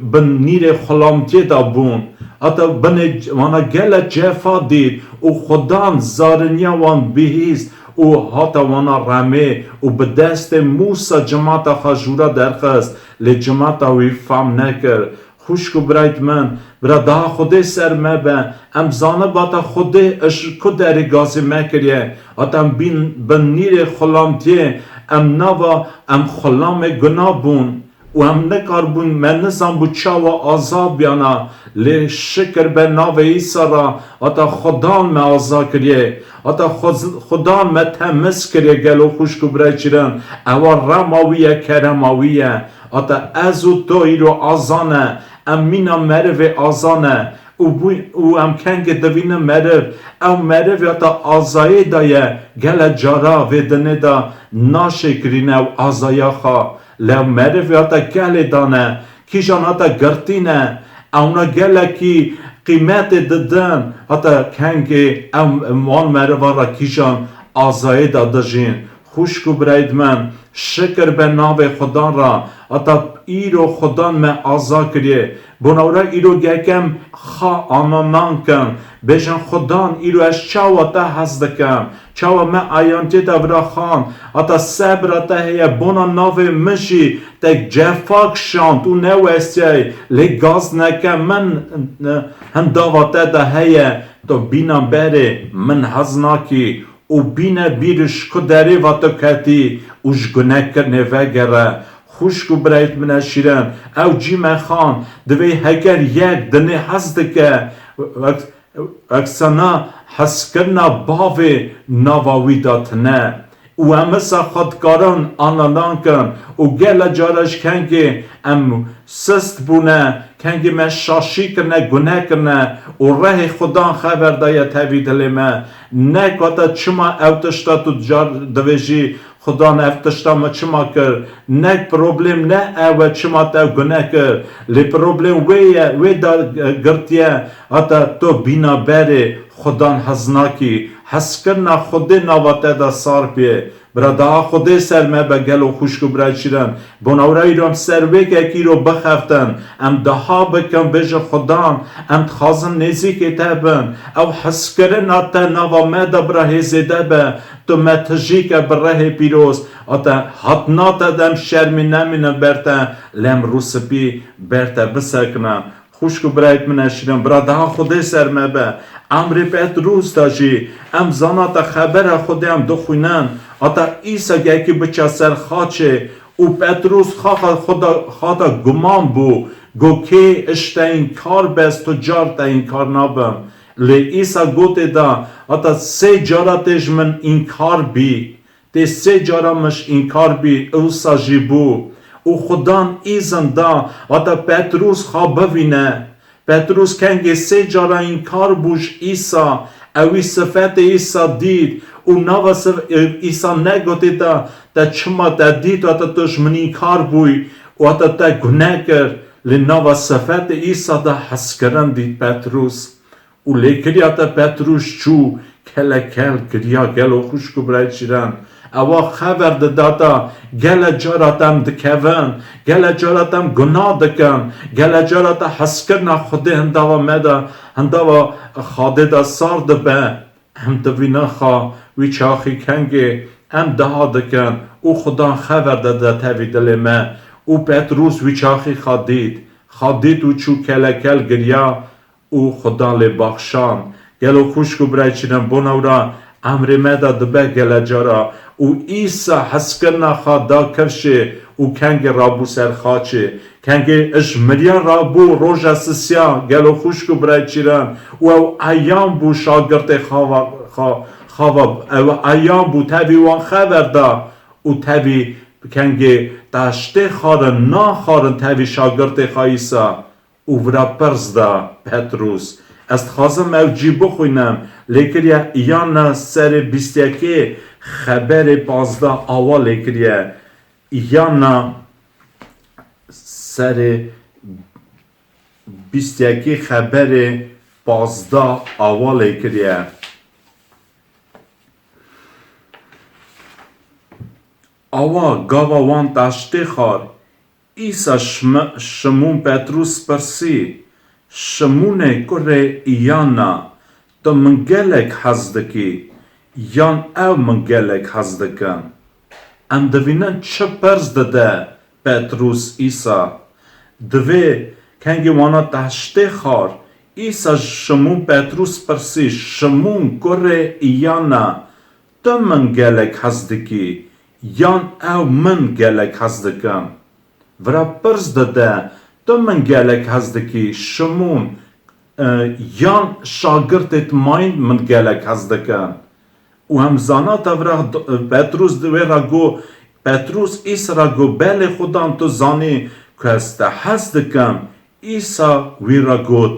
bin nîrê xulamtiyê de bûn. Ata binê wana gele cefa dît û Xudan zariniya wan bihîst û hata wana remê û bi destê Mûsa cimata xwe jûra derxist, lê cimata wî fam nekir. Xwişk û birayt min, bira daha Xwedê ser me be. Em zanibata Xwedê ji ku derê gazî me kiriye. Hata em bîn bin nîrê xulamtiyê, em nava em xulamê guna bûn. Û em nikarbûn, me nizanbû çawa aza biyana. Lê şikir be navê Îsa ra, hata Xudan me aza kiriye. Hata Xuz-, Xudan me temiz kiriye gelo xwişk û birayt çiran. Ewa rema wî ye, kerema wî ye. Hata ez û to îro aza ne, em mîna merivê aza ne. Û bû-, û em kengê divînin meriv, ew merivê hata azayê de ye, gele cara vê dinê de naşêkirîne ew azaya xwe. Lê merivê hata gelê dane, kîjan hata girtî ne, ewna gelekî qîmetê didin, hata kengê em wan meriva re kîjan azayê de dijîn. Xwişk û birayt min, şikir be navê Xudan ra, hata îro Xudan me aza kiriye. Bona wira îro gekem xa ananan kin, bêjin Xudan îro ez çawa te hez dikim, çawa me ayantê te vira xan, hata sebra te heye, bona navê min jî te cefa kişand û newestiyay, lê gazneke min hindava te de heye, tu bîna berê min hez nakî. Û bîne bîr ji ku derê ve tu ketî û ji gunehkirinê vegere. Xwişk û birayt min e şîrin, ew cî me xan, divê heger yek dinê hez dike, wek, weksana hezkirina bavê nava wî de tine. Û em wisa xwe dikarin ananan kin û gele cara ji kengê em sist bûne, kengê me şaşî kirine, guneh kirine û rehê Xudan xeber daye tevî dilê me. Ne ku heta çima ew tişta tu car divêjî, Xudan ev tişta me çima kir? Ne problem ne ew e çima te ew guneh kir. Lê problem wê ye, wê da girtiye, heta tu bîna berê Xudan hez nakî. Hezkirina Xwedê nava te de sar bê. Bira daha Xwedê ser me be gelo xwişk û bira çîran. Bona wira îro em ser wê kekî îro bixeftin. Em daha bikin bêjin Xudan, em dixwazin nêzîkê te bin. Ew hezkirina te nava me de bira hê zêde be. Tu me tijî ke bi rehê pîroz. Ate hatina te de em şermî nemînin ber te, lê em rûspî ber te bisekinin. Xwişk û birayt min e şîrin, bira daha Xwedê ser me be. Emrê Petrûs de jî em zana te xebera Xwedê em dixwînin. Ata Îsa yekî biçe ser xaçê û Petrûs xaxa xwe de, xata guman bû. Go kê ji te înkar bes tu car te înkar nabim. Lê Îsa gotê da, heta sê cara tê ji min înkar bî. Tê sê cara min ji înkar bî, ewsa jî bû. Û Xudan îzin da, heta Petrûs xwe bivîne. Petrûs kengê sê cara înkar bû ji Îsa, ewî sifetê Îsa dît û nava sif-, e, Îsa negotê te, te çima te dît, heta tu ji min înkar bûyî û heta te guneh kir, lê nava sifetê Îsa de hezkirin dît Petrûs. Û lêkiriya te Petrûs çû, kelekel kiriya, gelo xwişk û birayê çîran. Ewa xeber didata, gele cara te em dikevin, gele cara te em gunah dikin, gele cara te hezkirina Xwedê hindava me de, hindava Xadê de sar dibe. Em divînin xa wî çaxî kengê em daha dikin û Xudan xeber dide tevî dilê me. Û Petrûs wî çaxî xa dît. Xa dît û çû kelekel giriya û Xudan lê baxşand. Gelo xwişk û birayê çîran, bona wira emrê me de dibe gele cara û Îsa hezkirina xwe da kifşê û kengê rabû ser xaçê. Kengê ji miriyan rabû roja sisiya, gelo xwişk û birayê çîran, û ew eyan bû şagirtê xava, xa-, xava, ew eyan bû tevî wan xeber da û tevî kengê taştê xarin, nan xarin tevî şagirtê xwe Îsa. Û vira pirs da Petrûs. Ez dixwazim ew cî bixwînim. Lêkiriye Îyanna serê bîst yekê xeberê pazdeh awa lêkiriye. Îyanna serê bîst yekê xeberê pazdeh awa lêkiriye. Awa gava wan taştê xar, Îsa Şim-, Şimûn Petrûs pirsî, Şimûnê kurê Îyana, tu min gelek hez dikî, yan ew min gelek hez dikin? Em divînin çi pirs dide Petrûs Îsa. Divê kengê wana taştê xar, Îsa Şimûn Petrûs pirsî, Şimûn kurê Îyana, tu min gelek hez dikî, yan ew min gelek hez dikin? Vira pirs dide, tu min gelek hez dikî, Şimûn, e, yan şagirtê te mayîn min gelek hez dikin? Û em zana te vira d-, Petrûs di wê re got, Petrûs Îsa re got, belê Xudan tu zanî ku ez te hez dikim. Îsa wî re got,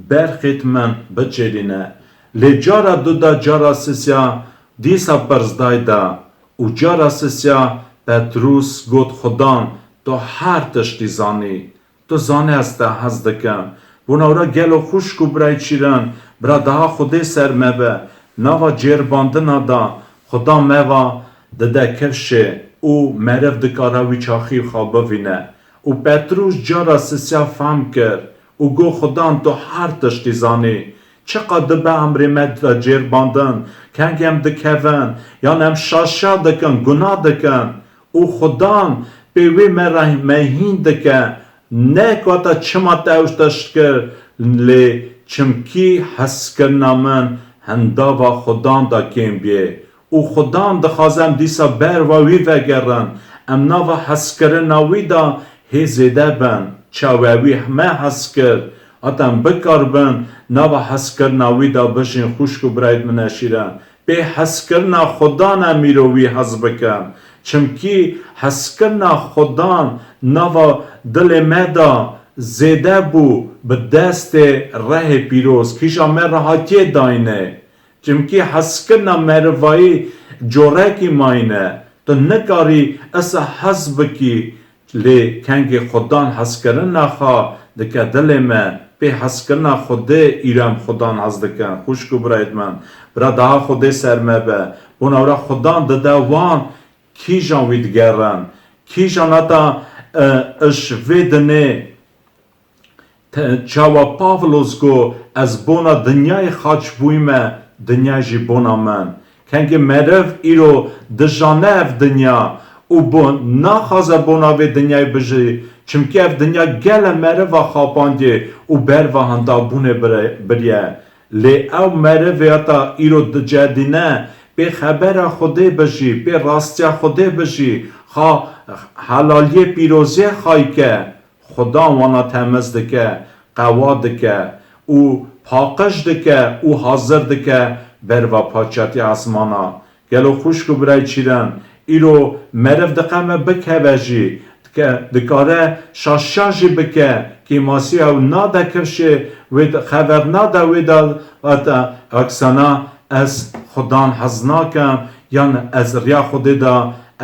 berxêt min bicêlîne. Lê cara du da cara sisiya dîsa pirs dayda û cara sisiya Petrûs got, Xudan, tu her tiştî zanî. Tu zanî ez te hez dikim. Bona wira gelo xwişk û birayê çîran, bira daha Xwedê ser me be. Nava cêrbandina da Xudan me va dide kifşê û meriv dikare wî çaxî xwe bivîne. Û Petrûs cara sisiya fehm kir û got, Xudan, tu her tiştî zanî. Çiqa dibe emrê me de cêrbandin, kengê em dikevin, yan em şaşa dikin, guna dikin. Û Xudan pê wê me re me hîn dike, ne ku heta çima te ew tişt kir, lê çimkî hezkirina min hindava Xudan de kêm bê. Û Xudan dixwaze em dîsa ber va wî vegerin, em nava hezkirina wî de hê zêde bin. Çawa wî me hez kir, heta em bikaribin nava hezkirina wî de bijîn, xwişk û birayêt min eşîran. Pê hezkirina Xudan em îro wî hez bikin. Çimkî hezkirina Xudan nava dilê me de zêde bû bi destê rehê pîroz. Kîja me re hatiye dayîne. Çimkî hezkirina merivayî corekî mayîne. Tu nikarî isa hez bikî, lê kengê Xudan hezkirina xwe dike dilê me. Pê hezkirina Xwedê îro em Xudan hez dikin. Xwişk û birayêt min, bira daha Xwedê ser me be. Bona wira Xudan dide wan kîjan wî digerin. Kîjan heta, e, ji vê dinê Te-, çawa Pavlos got, ez bona dinyayê xaç bûyme, dinya jî bona min. Kengê meriv îro dijane ev dinya û bo-, naxwaze bona vê dinyayê bijî, çimkî ev dinya gele meriva xapandî û berva hindabûnê bire-, biriye. Lê ew merivê heta îro dicedîne, pê xebera Xwedê bijî, pê rastiya Xwedê bijî, xa helaliyê pîroziyê xayke. Xudan wana temiz dike, qewa dike û paqij dike û hazir dike berva paçatî esmana. Gelo xwişk û birayê çîran, îro meriv diqeme bikeve jî, dike-, dikare şaşa jî bike, kêmasî ew nade kifşê wê de, xever nade wê de, hata aksana ez Xudan hez nakim, yan ez riya Xwedê de,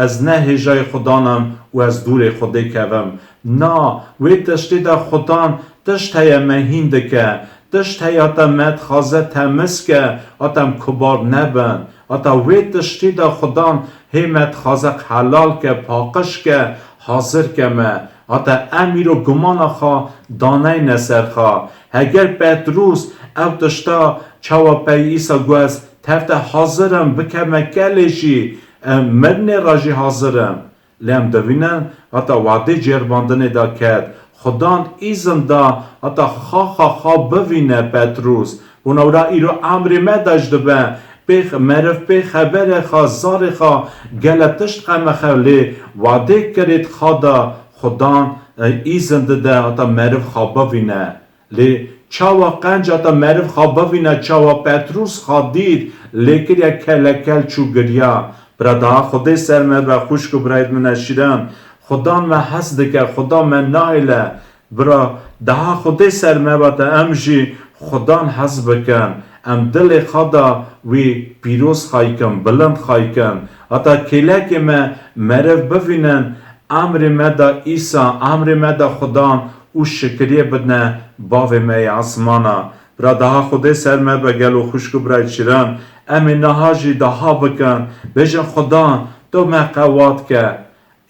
ez ne hêjayê Xudan im û ez dûrê Xwedê kevim. Na, wê tiştê de Xudan tişt heye me hîn dike, tişt heye hata me dixwaze temiz ke, hata em kubar nebin. Hata wê tiştî de Xudan hê me dixwaze helal ke, paqij ke, hazir ke me. Hata em îro gumana xwe daneyne ser xwe. Heger Petrûs ew tişta çawa pey Îsa got, ez tev te hazir im, bikeme kelê jî, em mirinê re jî hazir im. Lê em dibînin, heta wadê cêrvandinê de ket. Xudan îzin da, heta xaxa xwe bivîne Petrûs. Hûn ewra îro emrê me de ji dibe. Pê x-, meriv pê xeberê xwe, zarê xwe, gele tişt qemexe lê wadê kirêt xwe de Xudan, e, îzin dide, heta meriv xwe bivîne. Lê çawa qenc heta meriv xwe bivîne, çawa Petrûs xwe dît, lê kiriye kelekel çû giriya. Bira daha Xwedê ser me be, xwişk û birayêt min e şîran. Xudan me hez dike, Xudan me nahêle. Bira daha Xwedê ser me be te em jî Xudan hez bikin. Em dilê xwe de wî pîroz xaykin, bilind xaykin. Heta kêlekê me meriv bivînin, emrê me de Îsa, emrê me de Xudan û şikiriyê bidne Bavê me yê esmana. Bira daha Xwedê ser me be gelo xwişk û birayê çîran. Em ê niha jî daha bikin. Bêjin Xudan, tu me qewat ke.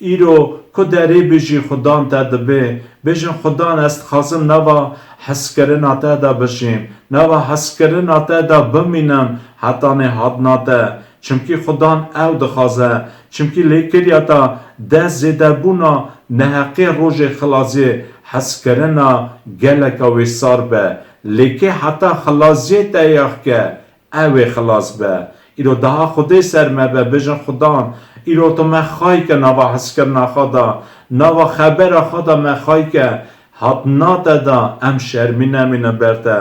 Îro ku derê bijî Xudan te dibê. Bêjin Xudan ez dixwazim nava hezkirina te de bijîm. Nava hezkirina te de bimînim hetanê hatina te. Çimkî Xudan ew dixwaze. Çimkî lêkiriya te dest zêdebûna neheqê rojê xilasiyê hezkirina geleka wê sar be. Lêkê heta xilasiyê te yax ke, ew ê xilas be. Îro daha Xwedê ser me be, bijin Xudan, îro tu me xayke nava hezkirina xwe de, nava xebera xwe de me xayke, Hatina te de em şermî nemînin ber te.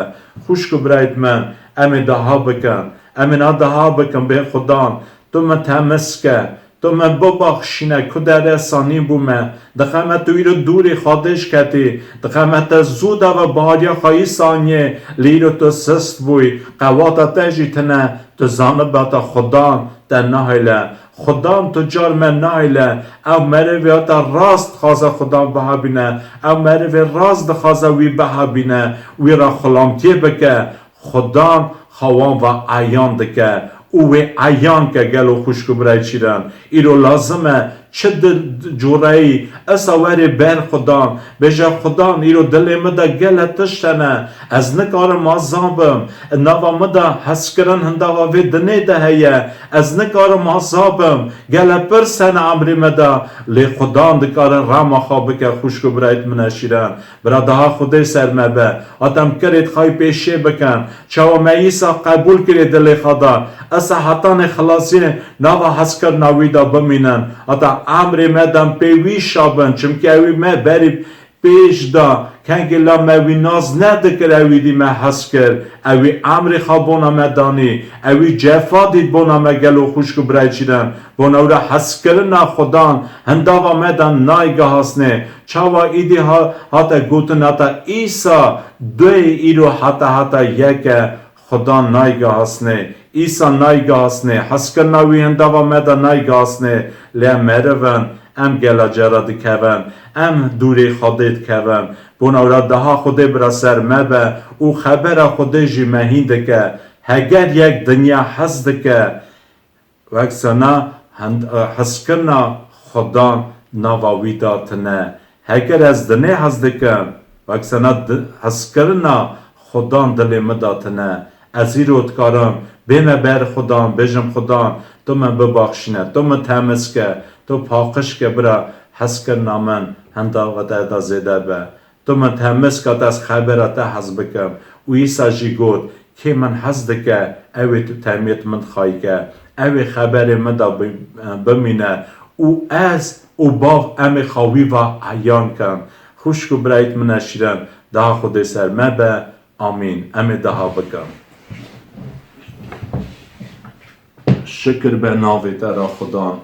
Xwişk û birayêt min, em ê daha bikin. Em ê na daha bikin, bê Xudan, tu min temiz ke, tu min bibaxşîne, ku dere sanî bû me. Dixeme tu îro dûrî xwe dêj ketî. Dixeme te zû de ve bahariya xwe yî saniyê, lê îro tu sist bûyî. Qewata te jî tine, tu zanibe te Xudan te nahêle. Xudan tu car me nahêle. Ew merivê te rast dixwaze Xudan bihabîne. Ew merivê rast dixwaze wî bihabîne. Wî re xulamtiyê bike. Xudan xewan ve eyan dike. Û wê eyan ke gelo xwişk û birayê çîran. Îro lazim e çi di cureyî esa werê ber Xudan. Bêje Xudan îro dilê min de gele tişt hene. Ez nikarim aza bim. Nava min de hezkirin hindava vê dinê de heye. Ez nikarim aza bim. Gele pirs hene emrê me de. Lê Xudan dikare rema xwe bike xwişk û birayêt min e şîran. Bira daha Xwedê ser me be. Hata em kirêt xwe yî pêşê bikin. Çawa me Îsa qebûl kirê dilê xwe de. Esa hetanê xilasiyê nava hezkirina wî de bimînin. Hata emrê me de em pê wî şa bin. Çimkî ewî me berî pêş da, kengê la me wî nas nedikir, ewî dî me hez kir. Ewî emrê xwe bona me danî. Ewî cefa dît bona me gelo xwişk û birayê çîran. Bona wira hezkirina Xudan hindava me de nayge hasnê. Çawa îdî ha-, hate gotin hata Îsa doyê îro hata hata yeke. Xudan nayge hasnê, Îsa nayge hasnê, hezkirina wî hindava me de nayge hasnê, lê em meriv in, em gela cara dikevin, em dûrê Xwedê dikevin. Bona wira daha Xwedê bira ser me be û xebera Xwedê jî me hîn dike. Heger yek dinya hez dike, Wek sena hend-, hezkirina Xudan nava wî de tine. Heger ez dinê hez dikim, wek sena di-, hezkirina Xudan dilê min de tine. Ez îro dikarim bême ber Xudan, bêjim Xudan, tu min bibaxşîne, tu min temiz ke, tu paqij ke bira hezkirina min hindava te de zêde be. Tu min temiz kat ez xebera te hez bikim. Û Îsa jî got, kê min hez dike, ew ê tu temiyêt min dixayike. Ew ê xeberê min de bi-, bimîne. Û ez û Bav em ê xwe wî va eyan kin. Xwişk û birayêt min e şîrin, daha Xwedê ser me be. Amîn. Em ê daha bikin. Şikir be navê te re Xudan.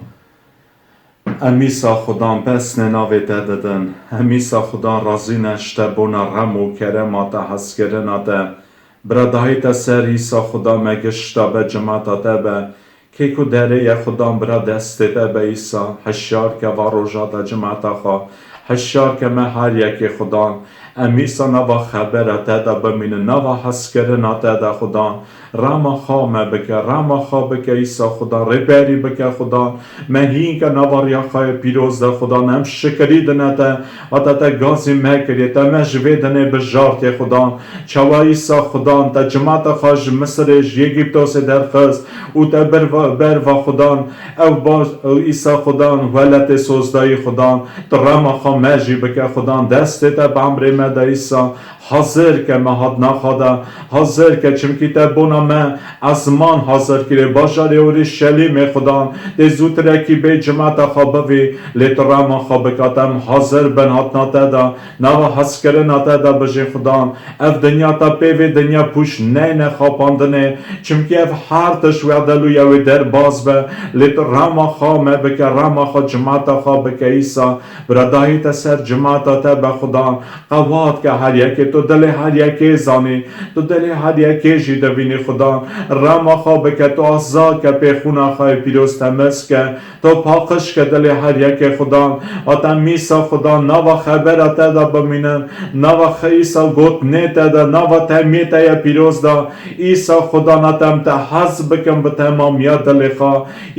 Em îsa Xudan pesnê navê te didin. Em îsa Xudan razî ne ji te bona rem û kerema te, hezkirina te. Bira dahî te ser îsa Xudan me gişta be, cimata te be. Kê ku derê ye Xudan bira destê te be îsa. Hişyar ke va roja te cimata xwe. Hişyar ke me her yekê Xudan. Em îsa nava xebera te de bimînin, nava hezkirina te de Xudan. Rema xwe me bike, rema xwe bike îsa Xudan. Rêberî bike Xudan. Me hîn ke nava riya xwe yê pîroz de Xudan. Em şikirî dine te. Hata te gazî me kiriye. Te me ji vê dinê bijartiye Xudan. Çawa îsa Xudan te cimata xwe ji Misirê, ji Êgîptosê derxist û te ber va, ber va Xudan, ew baş, ew îsa Xudan, welatê sozdayî Xudan, tu rema xwe me jî bike Xudan, destê te bi emrê me de îsa, hazir ke me hatina xwe de, hazir ke çimkî te bona me ezman hazir kiriye, bajarê Orîşelîmê Xudan, tê zûtirekî bê cimata xwe bivî, lê tu rema xwe bike, em hazir bin hatina te de, nava hezkirina te de bijî Xudan, Ev dinya te pê vê dinya pûç neyne xapandinê, çimkî ev her tişt wexdelû ye wê derbas be, lê tu rema xwe me bike, rema xwe cimata xwe bike îsa, bira dahî te ser cimata te be Xudan, qewat ke her yekê, tu dilê her yekê zanî, tu dilê her yekê jî dibînî Xudan, rema xwe bike, tu azad ke pê xûna xwe yê pîroz temiz ke, Tu paqij ke dilê her yekê Xudan, hata em îsa Xudan, nava xebera te de bimînin, nava xe-, îsa gotinê te de, nava temiyê te ye pîroz de, îsa Xudan, hata em te hez bikin bi temamiya dilê xwe,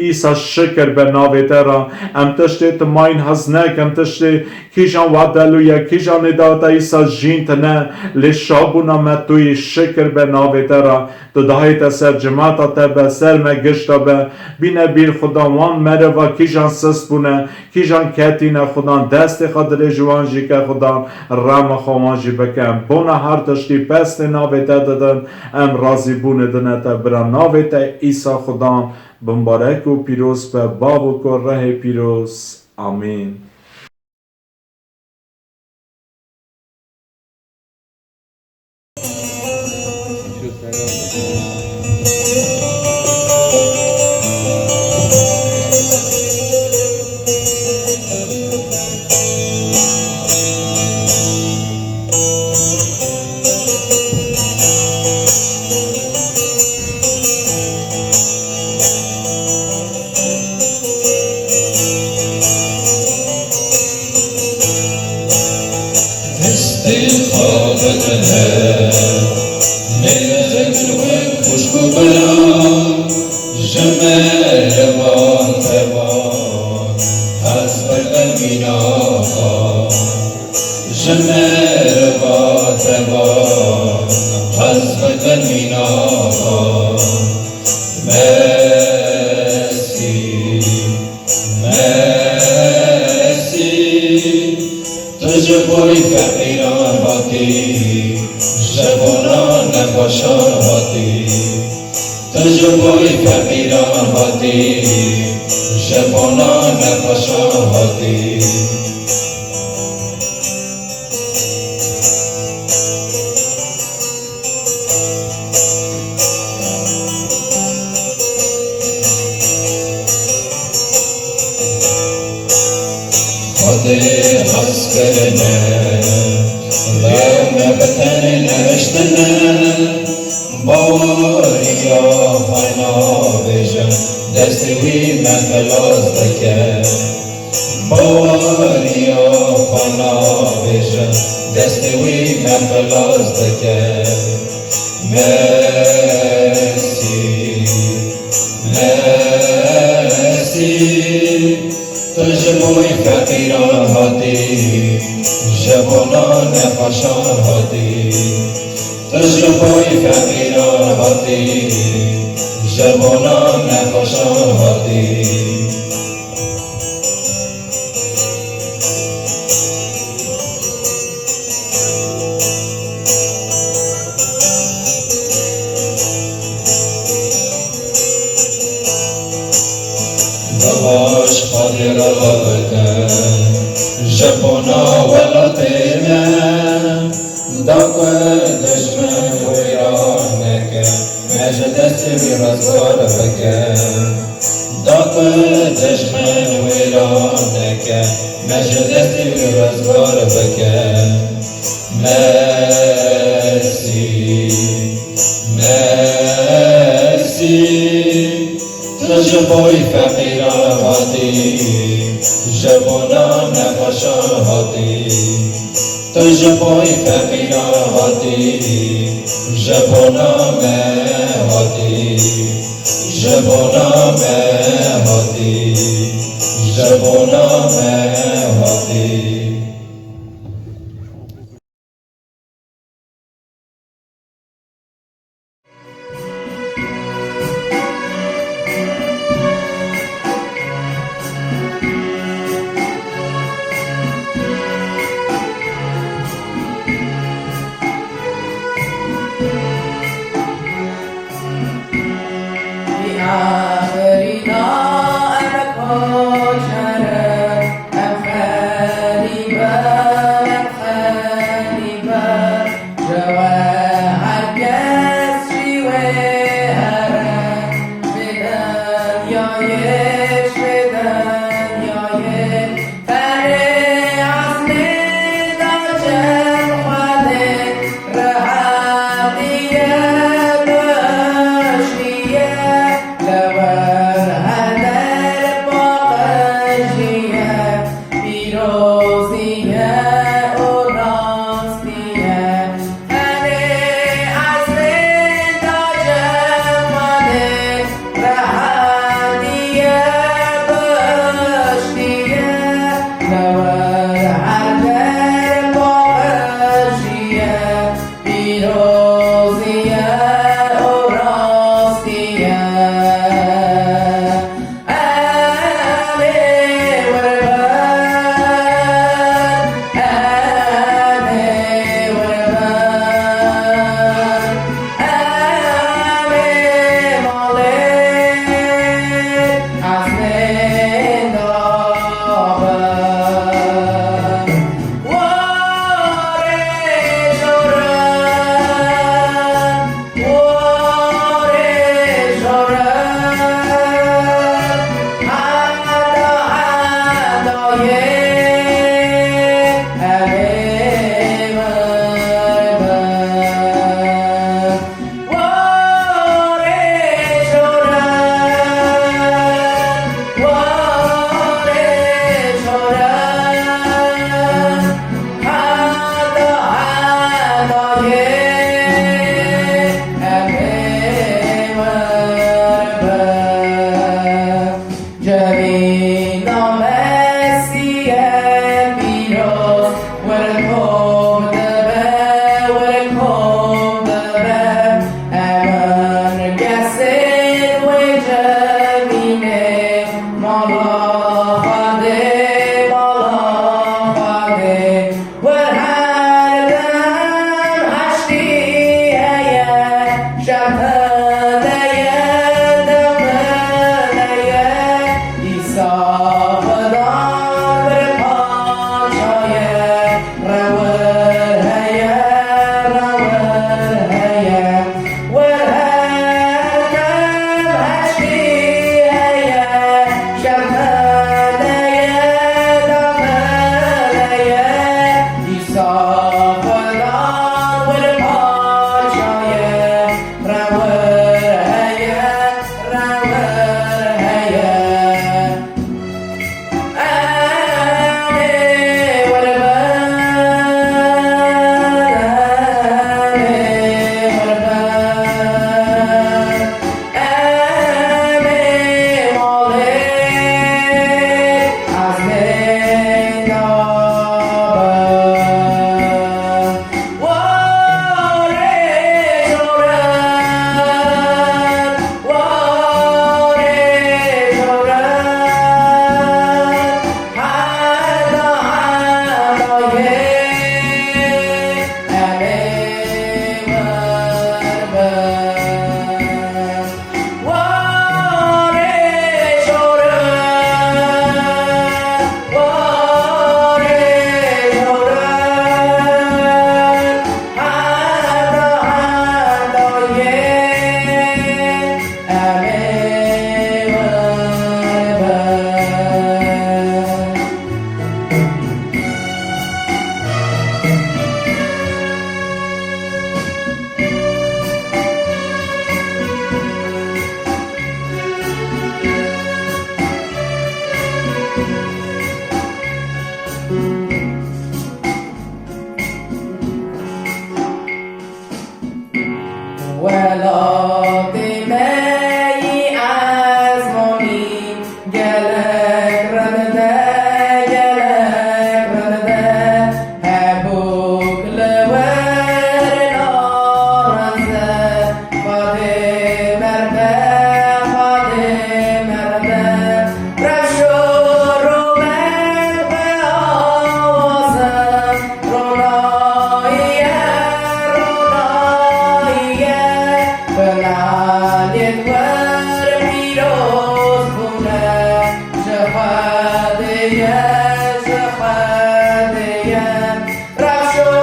îsa şikir be navê te re, em tiştê timayîn hez nekin, tiştê kîjan wedelû ye, kîjan nêda te îsa jîn tine, lê şabûna me tu yî, şikir be navê te re, Tu dahî te ser cimata te be, ser me gişta be. Bîne bîr Xudan wan meriva kîjan sist bûne, kîjan ketîne Xudan, destê xwe dirêj wan jî ke Xudan, rema xwe wan jî bike. Em bona her tiştî pestê navê te didin, em razîbûnê dine te bira navê te îsa Xudan, bimbarek û pîroz be, bav û kurehê pîroz. Amîn. Destê xwe bidine mêrek wek xwişk û bira, ji merivan tevan hez berdemîna xwe. Ji meriva tevan hez bidemîna xwe. Mesîh, Mesîh, tu ji bo feqîran hatî, ji bona nexweşan hatî. Tu ji bo feqîran hatî, ji bona nexweşan hatî. Xwedê hez kirine, lew me bi tenê nehiştine. Baweriya xwe navêjin, destê wî me xilas dike. Baweriya xwe navêjin, destê wî me xilas dike. Mesîh, Mesîh, tu ji bo feqîran hatî, ji bona nexweşan hatî. Tu ji bo feqîran hatî, ji bona nexweşan hatî. Daş xadira bike, ji bona welatê me, da ku dijmin Me ji destê wî rizgar bike, da ku dijmin wêran neke. Me ji destê wî rizgar bike. Mesîh, Mesîh, tu ji bo feqîran hatî, ji bona nexweşan hatî. Tu ji bo feqîran hatî, ji bona me hatî, ji bona me hatî, ji bona me hatî. Cemîna Mesîhê pîroz, wir kom dibe, wir kom dibe. Em in kesên wê cemînê, mala Xwedê, mala Xwedê. Wer her dem heştî heye, şev tune ye, dem tune ye. Îsa Xudan wir paça ye, rewir heye, rewir heye. Wer her dem heştî heye, şev tune ye, dem tune ye. Îsa Xudan wir paça ye, rewir heye, rewir heye. Xwedê ye, ji Xwedê ye, rewş û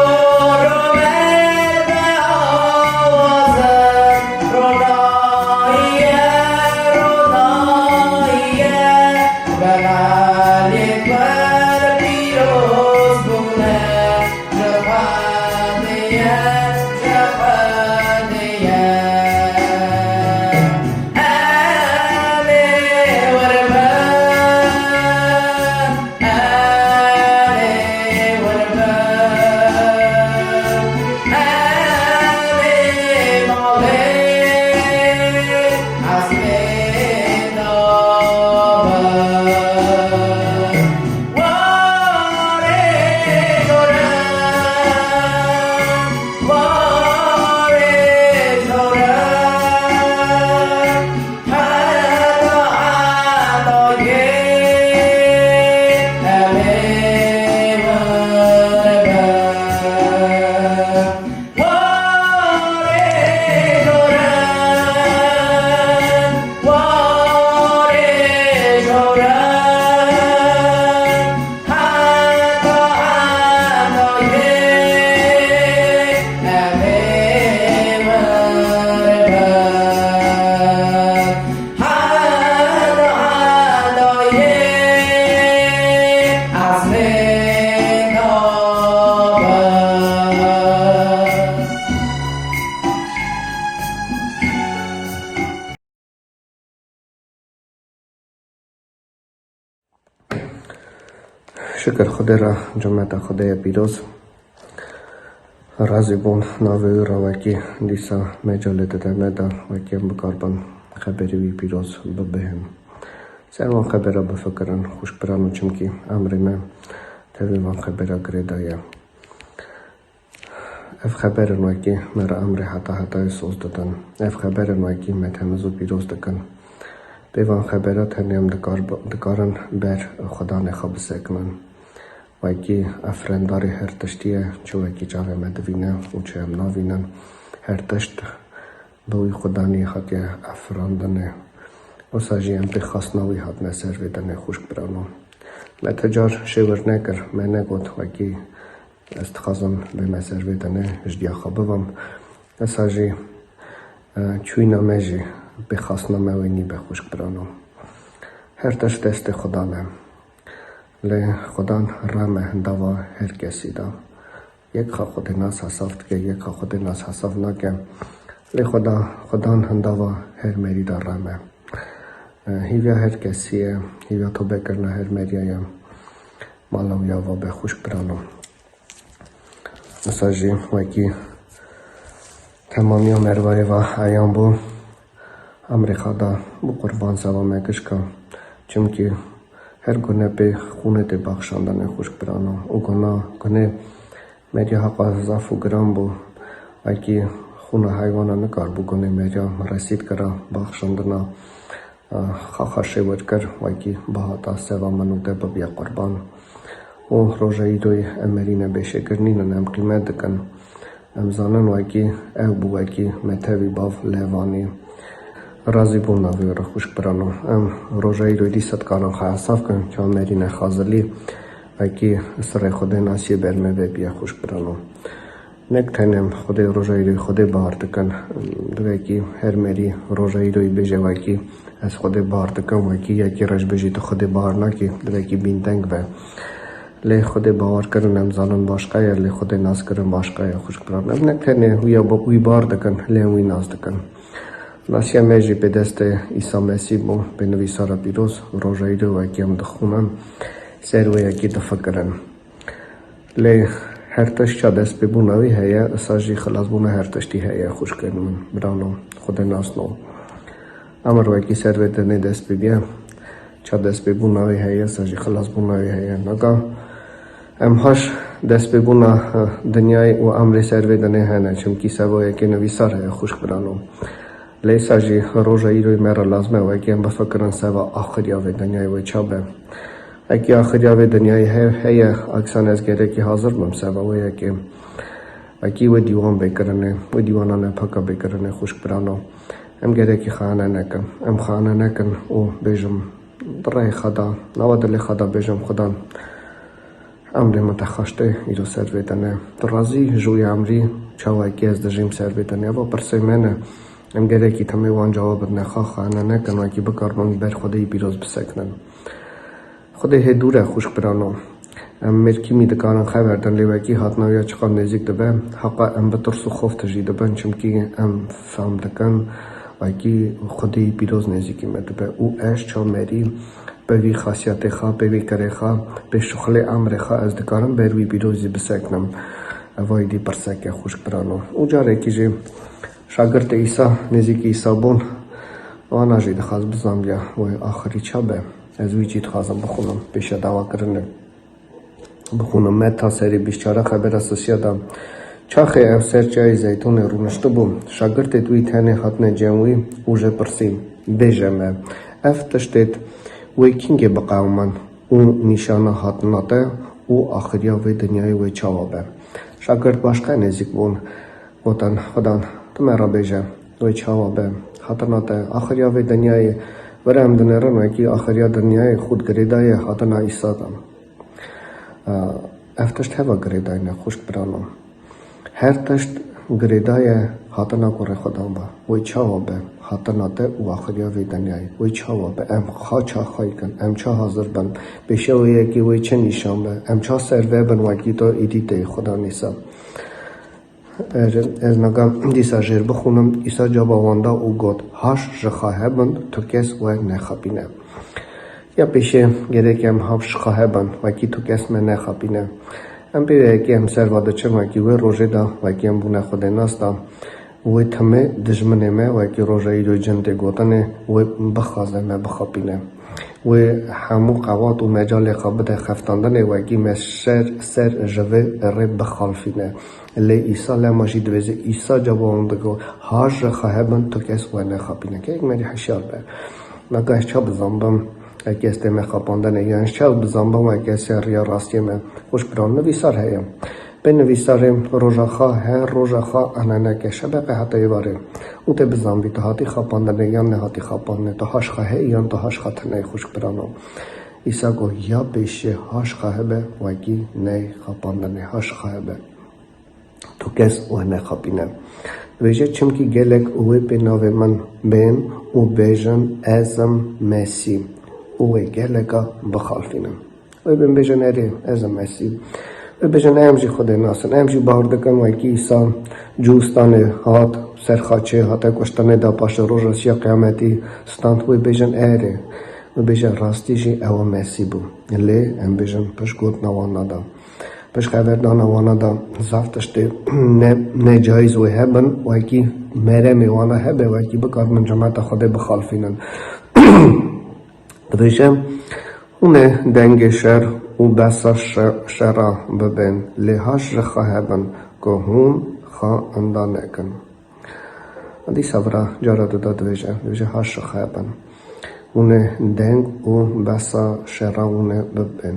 rûmet be awazin, ronahî ye, ronahî ye, belalê kwer pîroz bûne. Şikir Xwedê re, cemeta Xwedê ye pîroz. Razî bûn navê wî re wekî dîsa mecalê dide me de wekî em bikaribin xeberê wî pîroz bibihên. Ser van xebera bifikirin xwişk birano, çimkî emrê me tevî van xebera girêdayî ye. Ev xeber in wekî me re emrê heta hetayê soz didin. Ev xeber in wekî me temiz û pîroz dikin. Pê van xebera tenê em dikar-, dikarin ber Xudanê xwe bisekinin. Wekî efrendarê her tiştî ye, çi wekî çavê me divîne û çi em navînin. Her tişt bi wî Xudanî hatiye efirandinê. Wisa jî em pê xastina wî hatine ser vê dinê xwişk birano. Me ti car şêwir nekir, me negot wekî ez dixwazim bême ser vê dinê ji diya xwe bibim. Wisa jî, e, çûyîna me jî pê xastina me wê nîbe xwişk birano. Her tişt destê Xudan e. Lê Xudan rem e hindava her kesî de. Yek xa Xwedê nas hesav dike, yek xa Xwedê nas hesav nake. Lê Xweda, Xudan hindava her merî de rem e. E, hîviya her kesî ye, hîviya tobekirina her merîya ye. Mala wî ava be xwişk birano. Wisa jî wekî temamiya mervayê ve eyan bû. Emrê xwe da bû qurban seva me gişka. Çimkî her gune pê xûnê tê baxşandinê xwişk birano. Û guna, gunê meriya heqa zaf û giran bû. Wekî xûna heywana nikaribû gunê meriya resîd kira baxşandina. Xaxa şêwir kir, wekî bihata seva min û te bibiya qurban. Û roja îdoyê em merîne bêşêkir nînin, em qîmet dikin. Em zanin wekî ew bû, wekî me tevî bav levanî. Razî bûn navê wî re xwişk birano. Em roja îdoyê dîsa dikarin xwe hesab kin, çawa merîne xazilî, wekî sirê Xwedê nasiyê ber me vebiye xwişk birano. Nek tenê em Xwedê roja îroyê Xwedê bar dikin. Divekî her merî roja îroyê bêje wekî ez Xwedê bar dikim, wekî yekî re ji bijî tu Xwedê bar nakî, divekî bînteng be. Lê Xwedê bawer kirin em zanin başqa ye, lê Xwedê nas kirin başqa ye, xwişk biran. Em nek tenê wî ya ba-, wî bar dikin, lê em wî nas dikin. Nasiya me jî pê destê Îsa Mesîh bû, pê nivîsara pîroz, roja îroyê wekî em dixwînin, ser wê yekî difikirin. Lê her tişt ça destpêbûna wî heye, wisa jî xilasbûna her tiştî heye, xwişkên min, birano, Xwedê nasno. Emir wekî ser vê dinê dest pê bûye, ça destpêbûna wî heye, wisa jî xilasbûna wî heye. Naka em haş destpêbûna, eh, dinyayê û emrê ser vê dinê hene, çimkî seva yekê nivîsar heye, xwişk birano. Lê wisa jî roja îroyê me re lazim e wekî em bifikirin seva axiriya vê dinyayê wê ça be. Wekî axiriya vê dinyayê he-, heye, aksan ez gerekî hazir bim seva wê yekê. Wekî wê dîwan bê kirinê, wê dîwana nepaka bê kirinê, xwişk birano. Em gerekî xeyane nekin. Em xeyane nekin û bêjim, Bi rêyê xwe de, nawa dilê xwe de bêjim, Xudan emrê min te xweş tê, îro ser vê denê. Tu razî ji wî emrî çawekî ez dijîm ser vê denê? Eva pirsê me ne. Em gerekî temê wan cewab bidine. Xaxa ne nekin, wekî bikarbin ber Xwedê yî pîroz bisekinin. Xwedê hê dûr e, xwişk birano. Em mêrkîmî dikarin xeber din, lê wekî hatina wî ya çiqas nêzîk dibe, heqa em bi tirs û xof tijî dibin, çimkî em fam dikin, wekî Xwedê yî pîroz nêzîkî me dibe. Û ez çamerî pê vî xasiyetê xwe, pê vî kirê xwe, pê şixulê emrê xwe ez dikarim ber wî pîrozî bisekinim. Eva êdî pirsek e, xwişk birano. Û carekî jî şagirtê Îsa, nêzîkî Îsa bûn, wana jî dixwest bizanbiya wê axirî ça be. Ez wî cî dixwazim bixwînim, pêşe dawa kirine bixwînim. Meta serê bîst çar, xebera sisiya de. Çaxê ew ser çiyayê Zeytûnê rûniştibû, şagirtêd wî tenê hatine cem wî û jê pirsî, Bêje me, ev tiştêd wê kîngê biqewimin û nîşana hatina te û axiriya vê dinyayê wê çawa be? Şagirt başqe nêzîk bûn, gotin, Xudan, tu me re bêje, wê çawa be hatina te, axiriya vê dinyayê? Were em dinêrin wekî axiriya dinyayê xwe di girêdayê hatina Îsa de. Ev tişt heva girêdayî ne, xwişk birano. Her tişt girêdaye hatina kurê Xudan be. Wê çawa be hatina te û axiriya vê dinyayê? Wê çawa be? Em xa ça xay kin? Em ça hazir bin? Pêşiya wê yekê wê çi nîşan be? Em ça ser vebin wekî tu êdî tê Xudan Îsa? Ez, ez naga dîsa jêr bixwînim. Îsa caba wan da û got, Haş ji xwe hebin, tu kes we nexapîne. Ya pêşê gerek em haş ji xwe hebin, wekî tu kes me nexapîne. Em pê yekê em ser va diçin, wekî wê rojê de, wekî em bûne Xwedê nas da, wê timê dijminê me, wekî roja îro cin tê gotinê, wê bixwaze me bixapîne. Wê hemû qewat û mecalê xwe bide xeftandinê, wekî me ser, ser ji vê rê bixalfîne. Lê Îsa lema jî divêze, Îsa caba wan digo, Haş ji xwe hebin, tu kes we nexapîne. Keyek merî hişyar be. Naga ez ça bizanbim, wekî ez tême xapandinê, yan ez ça bizanbim, wekî ez ser riya rastiyê me? Xwişk biran, nivîsar heye. Pê nivîsarê roja xwe, her roja xwe, aneneke, şebeqe heta êvarê. Û tê bizanbî, tu hatî xapandinê yan nehatî xapandinê, tu haş xwe heyî yan tu haş xwe tune yî, xwişk birano. Îsa got, Ya pêşê haş xwe hebe, wekî ney xapandinê, haş xwe hebe. Tu kes we nexapîne. Dibêje, Çimkî gelek wê pê navê min bên û bêjin, Ez im Mesîh, û wê geleka bixalfînin. Wê bên bêjin, Erê, ez im Mesîh. Wê bêjin, Em jî Xwedê nas in. Em jî bawer dikin, wekî Îsa cû stanê hat, ser xaçê hate kuştinê da, paşê roja siya qiyametî stand. Wê bêjin, Erê. Wê bêje, Rastî jî ew Mesîh bû. Lê em bêjin, pişt gotina wana da, pişt xeberdana wana da zaf tiştê ne, necayîz wê hebin, wekî meremê wana hebe, wekî bikaribin cemata Xwedê bixalfînin. Dibêje, Hûn ê dengê şer û behsa şe-, şera bibên, lê haş ji xwe hebin ku hûn xwe inda nekin. Dîsa vira cara duda dibêje, dibêje, Haş ji xwe hebin. Hûn ê deng û behsa şera hûn ê bibên.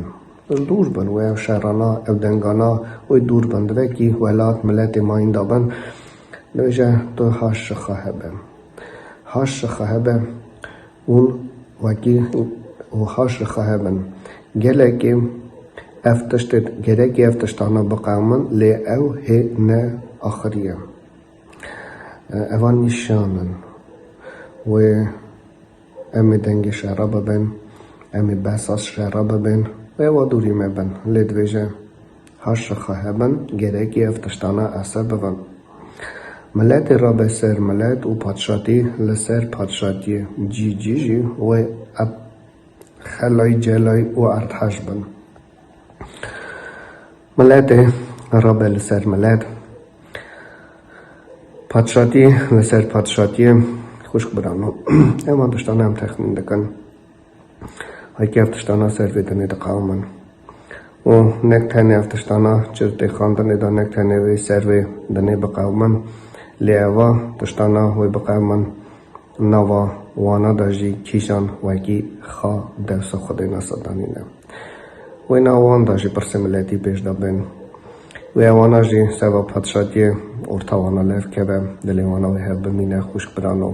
Dûr bin wê ev şerana, ev dengana, wê dûr bin. Divekî welat, miletê mayînda bin. Dibêje, Tu haş ji xwe hebe. Haş ji xwe hebe. Hûn wekî û haş ji xwe hebin. Gelekê ev tiştê, gerekê ev tiştana biqewimin, lê ew hê ne axirî ye. Eva nîşan in. Wê em ê dengê şera bibin, em ê behsa şera bibin, wê ewa dûrî me bin. Lê dibêje, Haş ji xwe hebin, gerekî ev tiştana ez ser bibin. Miletê rabe ser milet û padşatî li ser padşatiyê, cî cî jî wê eb-, xelay celay û erdhej bin. Miletê rabe li ser milet, padşatî li ser padşatiyê, xwişk birano. Evan tiştana em texmîn dikin. Heke ev tiştana ser vê dinê diqewimin. Û nek tenê ev tiştana çi tê xandinê de, nek tenê wê ser vê dinê biqewimin, lê eva tiştana wê biqewimin nava wana de jî kîjan wekî xa dewsa Xwedê nasa danîne. Wê nav wan de jî pirsê miletî pêş de bên. Wê ewana jî seva padşatiyê orta wana lev keve, dilê wana wê hev bimîne, xwişk birano.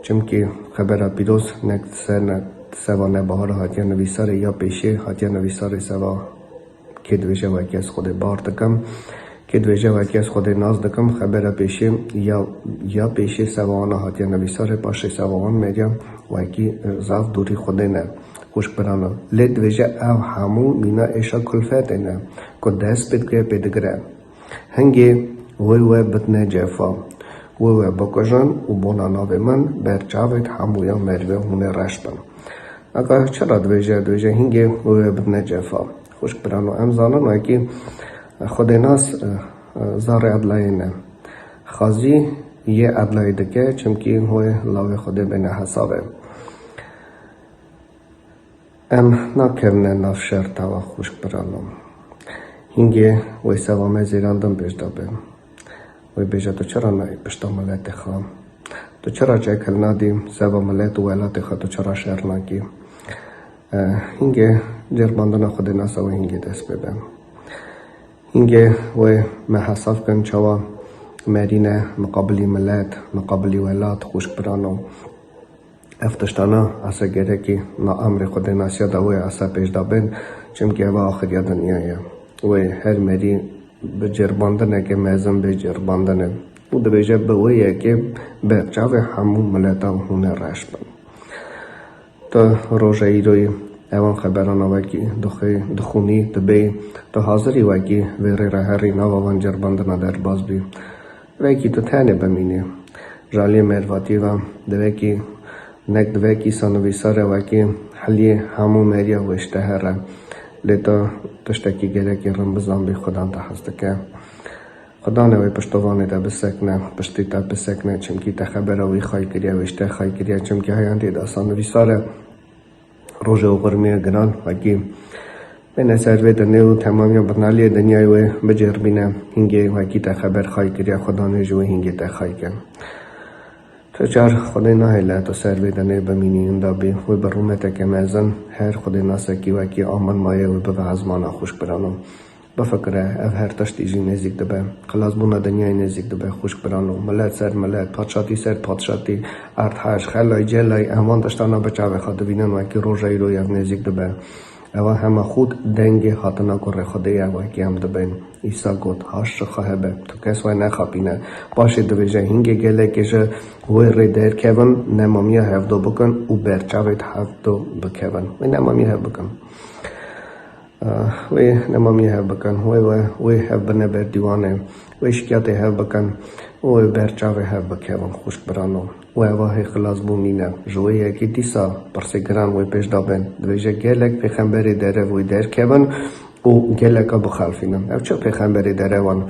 Çimkî xebera pîroz nek ser ne, Seva nebahar hatiye nivîsarê ya pêşê hatiye nivîsarê seva kê dibêje wekî ez Xwedê bar dikim. Kê dibêje wekî ez Xwedê nas dikim, xebera pêşê ya, ya pêşê seva wana hatiye nivîsarê, paşê seva wan meriya wekî zaf dûrî Xwedê ne. Xwişk birano. Lê dibêje ev hemû mîna êşa kulfetê ne ku dest pê digire, pê digire. Hingê wê we bidine cefa. Wê we bikujin û bona navê min ber çavêt hemûya merivê hûnê reş bin. Aka çira dibêje, dibêje hingê wê we bidine cefa. Xwişk birano, em zanin wekî Xwedênas, e, e, zarê edlayê ne. Xazî yê edlayê dike, çimkî wê lawê Xwedê bêne hesabê. Em nakevine nav şer tawa xwişk birano. Hingê wê seva me zêrandin pêş de be. Wê bêje tu çira nayê pişta miletê xwe? Tu çira çek hilnadî seva milet û welatê xwe, tu çira şer nakî? Eh, hingê cêrbandina Xwedê nasa wê hingê dest pê be. Hingê wê me hesab kin çawa merîne miqabilî milet, miqabilî welat, xwişk birano. Ev tiştana asa gerekî na emrê Xwedê nasiya da wê asa pêş da bên, çimkî eva axiriya dinya ye. Wê her merî bi cêrbandineke mezin bê cêrbandine. Û dibêje bi wê yekê ber çavê hemû mileta hûne reş bin. Tu roja îroyî evan xeberana wekî dixwî, dixwînî, dibê, tu hazirî wekî vê rê re herî nava van cêrbandina derbas bî. Wekî tu tenê bimînî. Ji aliyê mervatî ve di wekî, nek di wekî sa nivîsar e wekî heliyê hemû meriya wêşte here. Lê tu tiştekî gerekî rin bizanbî, Xudan te hez dike. Xudan e wê piştovanê te bisekne, piştî te bisekne, çimkî te xebera wî xay kiriye, wêşte xay kiriye, çimkî heyan tê de sa nivîsar e. Rojê û xurmiyê giran wekî bêne ser vê dinê û temamiya binaliyê dinyayê wê bicêrbîne. Hingê wekî te xeber xay kiriye, Xudanê ji wê hingê te xay ke. Tu çar Xwedê nahêle tu ser vê dinê bimînî, inda bî wê bi rûmeteke mezin her Xwedê nasekî wekî aman maye wê bibe ezmana xwişk birano. Bifikire, ev her tiştî jî nêzîk dibe. Xilasbûna dinyayê nêzîk dibe, xwişk birano. Milet ser milet, padşatî ser padşatî, erd heş, xelay celay, em van tiştana bi çavê xwe dibînin, wekî roja îro ev nêzîk dibe. Eva hema xût dengê hatina kurê Xwedê ye, wekî em dibên. Îsa got, haş ji xwe hebe, tu kes we nexapîne. Paşê dibêje, hingê gelekê ji wê rê derkevin, nemamiya hevdo bikin û ber çavêt hevdo bikevin. Wê nemamiya hev bikin. Ah, wê nemamiyê hev bikin, wê we, wê hev bine ber dîwanê, wê şikiyatê hev bikin û wê ber çavê hev bikevin, xwişk birano. Wê eva hê xilasbûn nîne. Ji wê yekê dîsa pirsê giran wê pêş de bên. Dibêje gelek pêxemberê derev wê derkevin û geleka bixelfînin. Ev çi pêxemberê derewan?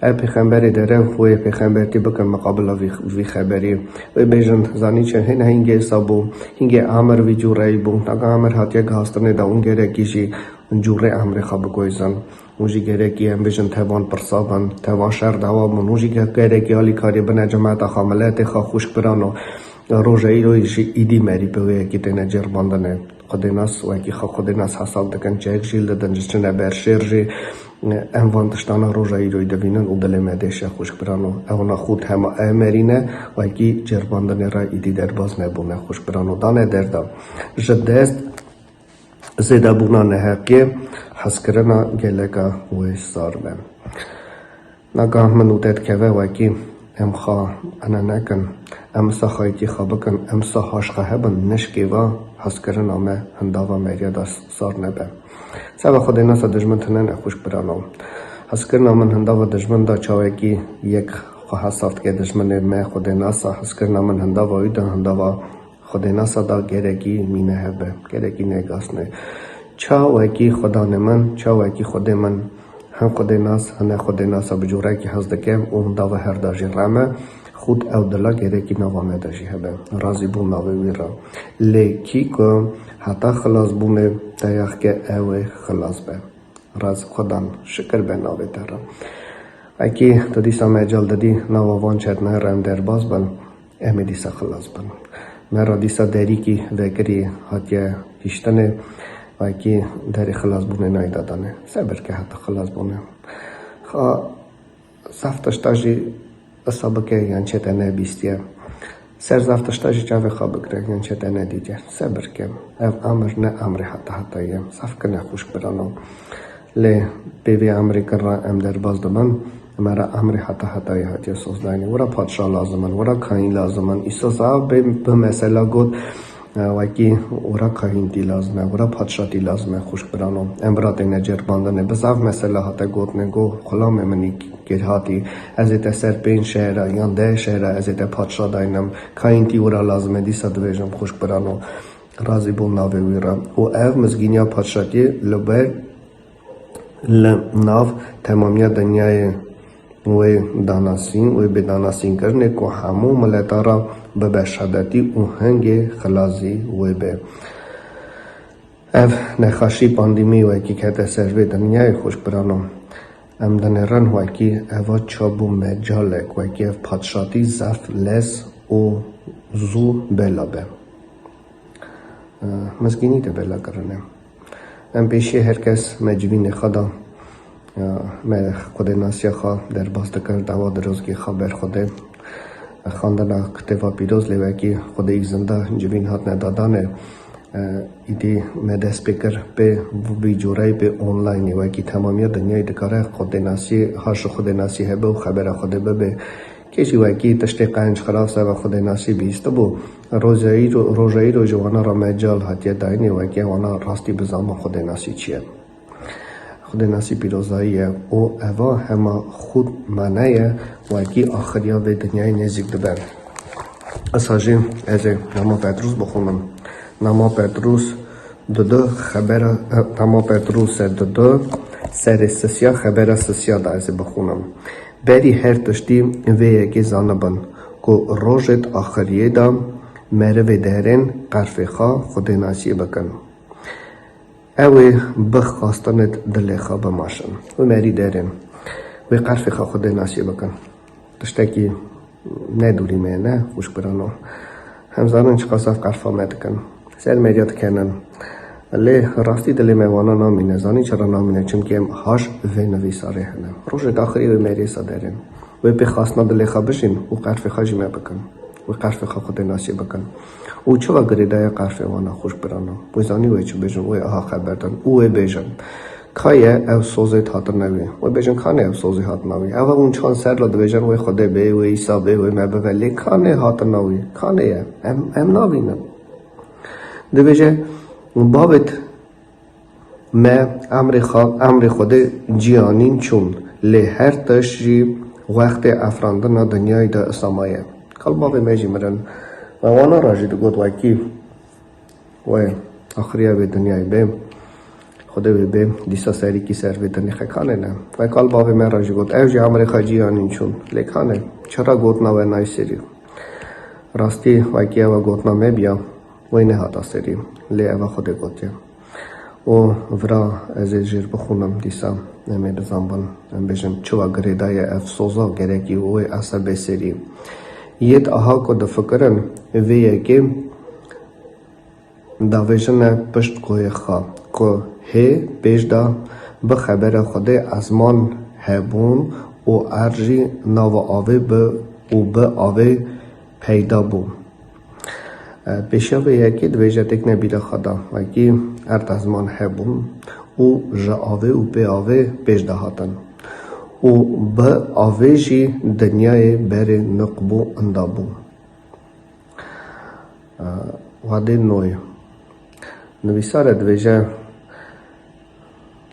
Ev pêxemberê derew wê pêxembertî bikin miqabila vî, vî xeberî. Wê bêjin, zanî çi, hêne hingê sa bû, hingê amir vî cûreyî bû. Naga amir hatiye gihastinê de ûn gerekî jî cûrê amrê xwe biguhîzin. Û jî gerekî em bêjin tevan pirsa bin, tevan şer dawa bin. Û jî ge-, gerekî alîkarî bine cemeta xwe, miletê xwe, xwişk birano. Roja îro jî îdî merî bi wê yekî têne cêrbandinê. Xwedênas wekî xwe Xwedênas hesab dikin, çek jî li din ji çine ber şêr jî, em van tiştana roja îroyî divînin û dilê me dêşe xwişk birano. Ew na xût hema emerî ne, wekî cêrbandinê re îdî derbas nebûne xwişk birano. Dane derda. Ji dest zêdebûna neheqiyê hezkirina geleka wê sar be. Nagah min û te dikeve wekî em xwe ene nekin, em sa xayîtî xwe bikin, em sa haşqe hebin, nişkê va hezkirina me hindava meriya da sar nebe. Seba Xwedê nasa dijmin tune ne xwişk birano. Hezkirina min hindava dijmin da çawekî yek xwe hesab dike dijminê me Xwedê nasa, hezkirina min hindava wî da hindava Xwedênasa da gerekî mîne hebe, gerekî negasne. Çawekî Xudanê min, çawekî Xwedê min, hin Xwedênas, hine Xwedênasa bi cûrekî hez dike û hindava her da jî reme, xût ew dila gerekî nava me de jî hebe. Razî bû navê wî re. Lê kî ku heta xilasbûnê teyax ke ew ê xilas be. Raz Xudan, şikir be navê te re. Ekî tu dîsa mecal didî nava van çetnayê re em derbas bin, em ê dîsa xilas bin. Me re dîsa derîkî vekirî hatiye hiştinê, ekî derê xilasbûnê nayê dadanê. Sebir ke heta xilasbûnê. Xa zaf tişta jî Qisa bike yan çê te nebîstiye. Ser zaf tişta ji çavê xwe bigre, yan çete nedîce. Sebir ke. Ev emir ne emrê heta hetayî ye. Zaf kin e xwişk birano. Lê pê vê emrê kin re em derbas dibin. Me re emrê heta hetayî hatiye sozdayînê. Wira padşa lazim in, wira kahîn lazim in. Îsa zaf bê bi mesela got, e, wekî wira kahîntî lazim e, wira padşatî lazim e xwişk birano. Em vira têne ceribandinê. Bi zaf mesela hate gotinê, got, xulamê min î kêrhatî, ez ê te ser pênc şehra yan deh şehra ez ê te padşa daynim. Kahîntî wira lazim e, dîsa dibêjim xwişk birano. Razî bûn navê wî re. Û ev mizgîniya padşatiyê li ber li nav temamiya dinyayê wê danasîn, wê bê danasînkirinê ku hemû mileta re bibe şedetî û hingê xilazî wê be. Ev nexaşî pandemî wekî kete ser vê dinyayê xwişk birano. Em dinêrin wekî eva çabû mecalek, wekî ev padşatî zaf lez û zû bela be. Eh, mizgînî de bela kirine. Em pêşiyê her kes me civînê xwe da, eh, me xwedênasiya xwe derbas dikir, dawa dirozgê xwe ber Xwedê. Xwendina kitêba pîroz lê wekî Xwedê yî zinda civîn hatine dadanê. Eh, îdî me dest pê kir pê vî coreyê pê onlaynê wekî temamiya dinyayê dikare xwedênasiyê, haş û xwedênasî hebe û xebera Xwedê bibe. Kê jî wekî tiştê qenc xilas e ve xwedênasî bihîstibû. Roja îro, roja îro ji wana re mecal hatiye dayînê wekî wana rastî bizanbin xwedênasî çi ye. Xwedênasî pîrozayî ye û eva hema xwed mane ye wekî axiriya vê dinyayê nêzîk dibe. Esa jî ez ê Nama Petrûs bixwînim. Nama Petrûs didu xebera, Nama Petrûs e didu serê sisiya xebera sisiya da ez ê bixwînim. Berî her tiştî vê yekê zanibin ku rojêt axiriyê de merivê derên qerfê xwe xwedênasiyê bikin. Ew ê bi xastinêt dilê xwe bimaşin. Wê merî derên. Wê qerfê xwe xwedênasiyê bikin. Tiştekî ne dûrî me ye, ne xwişk birano. Em zanin çiqas ev qerfa me dikin. Ser meriya dikenin. Lê rastî dilê me wana namîne. Zanî çira namîne? Çimkî em haş vê nivîsarê hene. Rojê daxirî wê meriyê sa derên. Wê pê xastina dilê xwe bijîn û qerfê xwe jî me bikin. Wê qerfê xwe xwedênasî bikin. Û çiva girêdaye qerfê wana xwişk birano? Wê zanî wê çi bêjin, wê aha xeber din û wê bêjin. Ka ye ev sozê hatine wî? Wê bêjin, ka ne ev sozê hatine wî? Eva hûn çan ser la dibêjin, wê Xwedê bê, wê Îsa bê, wê me bive. Lê ka ne hatine wî? Ka ne ye? Em, em navînin. Dibêje, bavêt me emrê xwe, emrê Xwedê cî anîn çûn. Lê her tişt jî wextê efrandina dinyayê de isa maye. Kal bavê me jî mirin. Me wana re jî digot wekî. Wê axiriya vê dinyayê bê, Xwedê wê bê, dîsa serîkî ser vê dinyê xekanê ne. Wê kal bavê me re jî got, ew jî emrê xwe cî anîn çûn. Lê kanê, çira gotina we nayê serî? Rastî, wekî ewa gotina me biya, wê nehata serî. Lê eva Xwedê gotiye. Û vira ez ê jêr bixwînim dîsa, em ê bizanbin, em bêjin, çiwa girêdaye ev soza, gerekî wê esa bê serî. Yêt aha ku difikirin, vê yekê davêjine pişt goyê xwe, ku hê pêş de bi xebera Xwedê ezman hebûn û erd jî nava avê bi û bi avê peyda bû. E, pêşiya vê yekê dibêje têkine bîra xwe de, wekî erd ezman hebûn û ji avê û pê avê pêş de hatin. Û bi avê jî dinyayê berê niq bû, inda bû. Wadê Noy. Nivîsar e dibêje,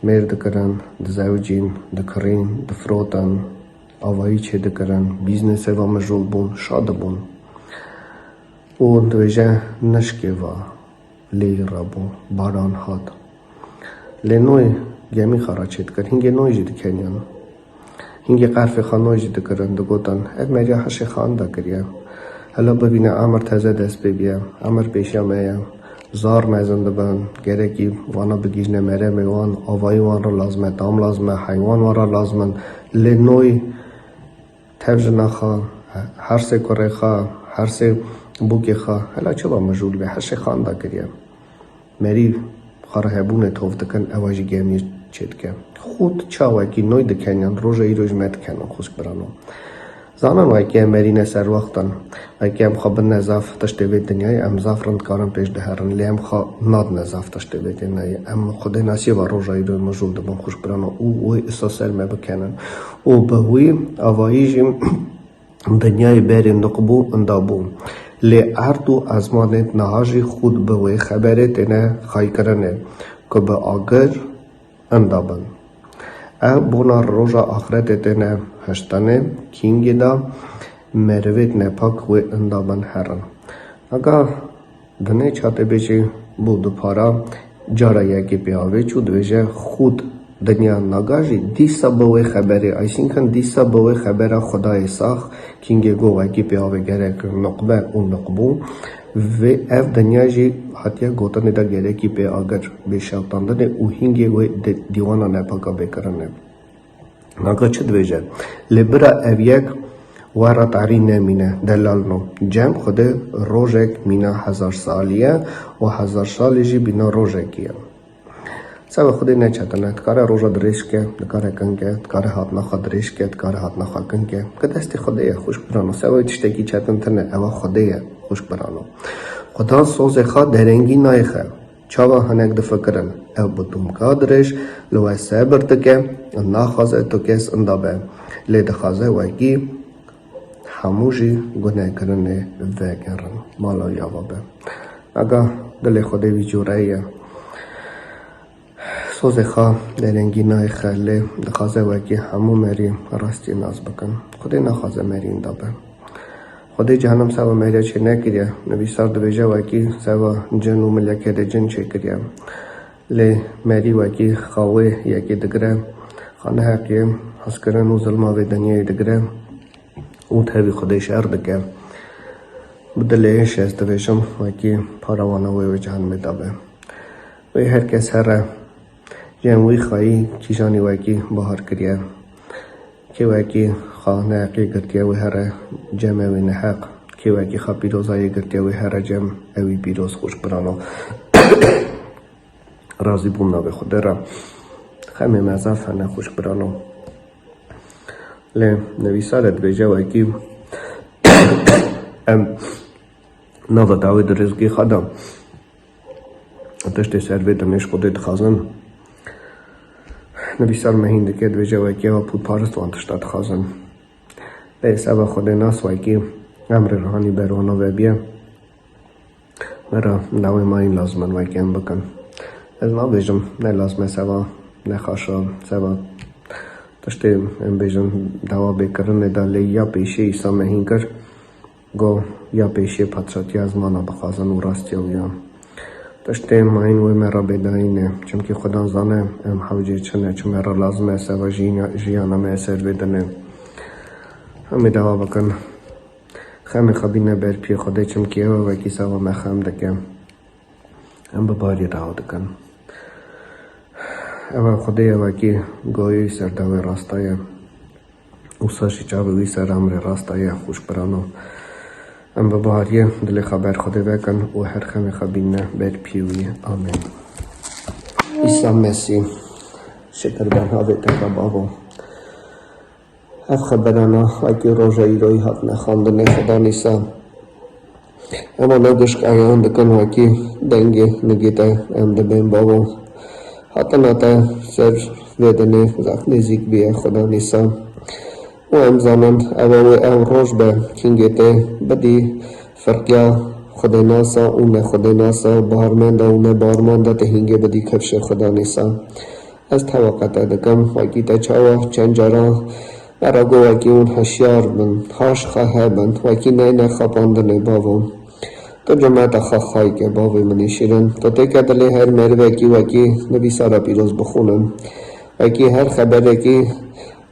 mêr dikirin, dizewicîn, dikirîn, difirotin, avayî çêdikirin, bîznesê ve mijûl bûn, şa dibûn. Û dibêje, nişkê ve lê rabû, baran hat. Lê Noy gemî xwe re çêdikir, hingê Noy jî dikeniyan. Hingê qerfê xwe Noy jî dikirin, digotin, ev meriya hişê xwe inda kiriye. Hela bibîne emir teze dest pê biye, emir pêşiya me ye. Zar mezin dibin, gerekî wana bigihîjine meremê wan, avayî wan re lazim e, tam lazim e, heywan wan re lazim in. Lê Noy tev jina xwe, hersê kurê xwe, hersê bûkê xwe, hela çi va mijûl be, hişê xwe inda kiriye. Merî xwe re hebûnê tov dikin, ewa jî gemiyê çêdike. Xût çawekî Noy dikeniyan, roja îro jî me dikenin, xwişk birano. Zanin wekî em merîne ser wextan. Wekî em xwe bidine zaf tiştê vê dinyayê, em zaf rind karin pêş diherin. Lê em xwe nadine zaf tiştê vê dinyayê. Em Xwedê nasî va roja îro mijûl dibin xwişk birano û wê îsa ser me bikenin. Û bi wî avayî jî dinyayê berê niqbû, inda bû. Lê erd û ezmanê niha jî xûd bi wê xeberê têne xaykirinê ku bi agir inda bin. Ev bona roja axretê têne hiştinê, kîngê de merivêt nepak wê inda bin herin. Aga dinê çate bêjî bû du para cara yekê pê avê çû dibêje xûd dinya naga jî dîsa bi wê xeberê aysînkin dîsa bi wê xebera Xwedayê sax kîngê go wekî pê avê gerek nuqbe û nuqbû. Vê ev dinya jî hatiye gotinê de gerekî pê agir bê şewtandinê û hîngê wê di dîwana nepaka bê kirinê. Naga çi dibêje? Lê bira ev yek we re tarî nemîne, delal no. Cem Xwedê rojek mîna hezar salî ye û hezar salî jî bîna rojekî ye. Seva Xwedê ne çetin e. Dikare roja dirêj ke, dikare kin ke, dikare hatina xwe dirêj ke, dikare hatina xwe kin ke. Bi destê Xwedê ye, xwişk birano. Seva wê tiştekî çetin tine, ewa Xwedê ye, xwişk birano. Xudan sozê xwe derengî nayêxe. Çawa hinek difikirin, ew bi dûmka dirêj li we sebir dike, naxwaze tu kes inda be. Lê dixwaze wekî hemû jî gunekirinê vegerin. Mala wî ava be. Aga dilê Xwedê vî cûre ye. Sozê xwe derengî nayêxe lê dixwaze wekî hemû merî rastiyê nas bikin. Xwedê naxwaze merî inda be. Xwedê cehennem seva meriya çê nekiriye. Nivîsar dibêje wekî seva cin û mileketê cin çêkiriye. Lê merî wekî xawê yekê digire, xaneheqiyê, hezkirin û zilma vê dinyayê digire û tevî Xwedê şer dike. Bi dilê hêş ez dibêjim, wekî parawana wê wê cehennemê de be. Wê her kes here, cem wî xayî kîjanî wekî bahar kiriye. Kê wekî xwe neheqiyê girtiye wê here cem ewî neheq. Kê wekî xwe pîrozayê girtiye wê here cem ewî pîroz xwişk birano. Razî bûm navê Xwedê re. Xemê me zaf hene xwişk birano. Lê nivîsare dibêje wekî em nava dawê di rizqî xwe de tiştê ser vê dinê ji Xwedê dixwazin. Nivîsar me hîn dike dibêje wekî ew pûtparist wan tişta dixwazin. Lê seba Xwedê nas wekî emrê rihanî ber wana vebiye. Me re dawê mayîn lazim in wekî em bikin. Ez nabêjim ne lazim e seba nexaşa, seba tiştê em bêjin dawa bêkirinê de lê ya pêşiyê Îsa me hîn kir. Go ya pêşiyê padşatiya ezmana bixwazin û rastiya wî ya. Tiştê mayîn wê me re bêdayî ne, çimkî Xudan zane em hewcê çi ne, çi me re lazim e seba jiyana, jiyana me ser vê dinê. Em ê dawa bikin. Xemê xwe bîne ber piyê Xwedê, çimkî ew e wekî seba me xem dike. Em bi barî dawa dikin. Ew e Xwedê ye wekî goyê wî ser dawê rasta ye. Û saşî çavê wî ser emrê rasta ye, xwişk birano. Em bi bahariyê dilê xwe ber Xwedê vekin û her xemê xwe bînine ber piyê wî. Amên. Îsa Mesîh, şikir be navê te re bavo. Ev xeberana wekî roja îroyî hatine xwendinê Xudan Îsa. Ema ne gişk eyan dikin wekî dengê nigê te em dibên bavo. Hatina te ser vê dinê zaf nêzîk bûye Xudan Îsa. Û em zanin ewa wê ew roj be kîngê te bidî firqiya Xwedênasa û ne Xwedênasa, baharmenda û ne baharmenda te hîngê bidî kifşê Xudan Îsa. Ez teweqe te dikim, wekî te çawa çend cara me re got wekî hûn hişyar bin, haş xwe hebin, wekî neyne xapandinê bavo. Tu cumeta xwe xayke bavê min ê şîrin. Tu têke dilê her merivekî wekî nivîsara pîroz bixwînin. Wekî her xeberekî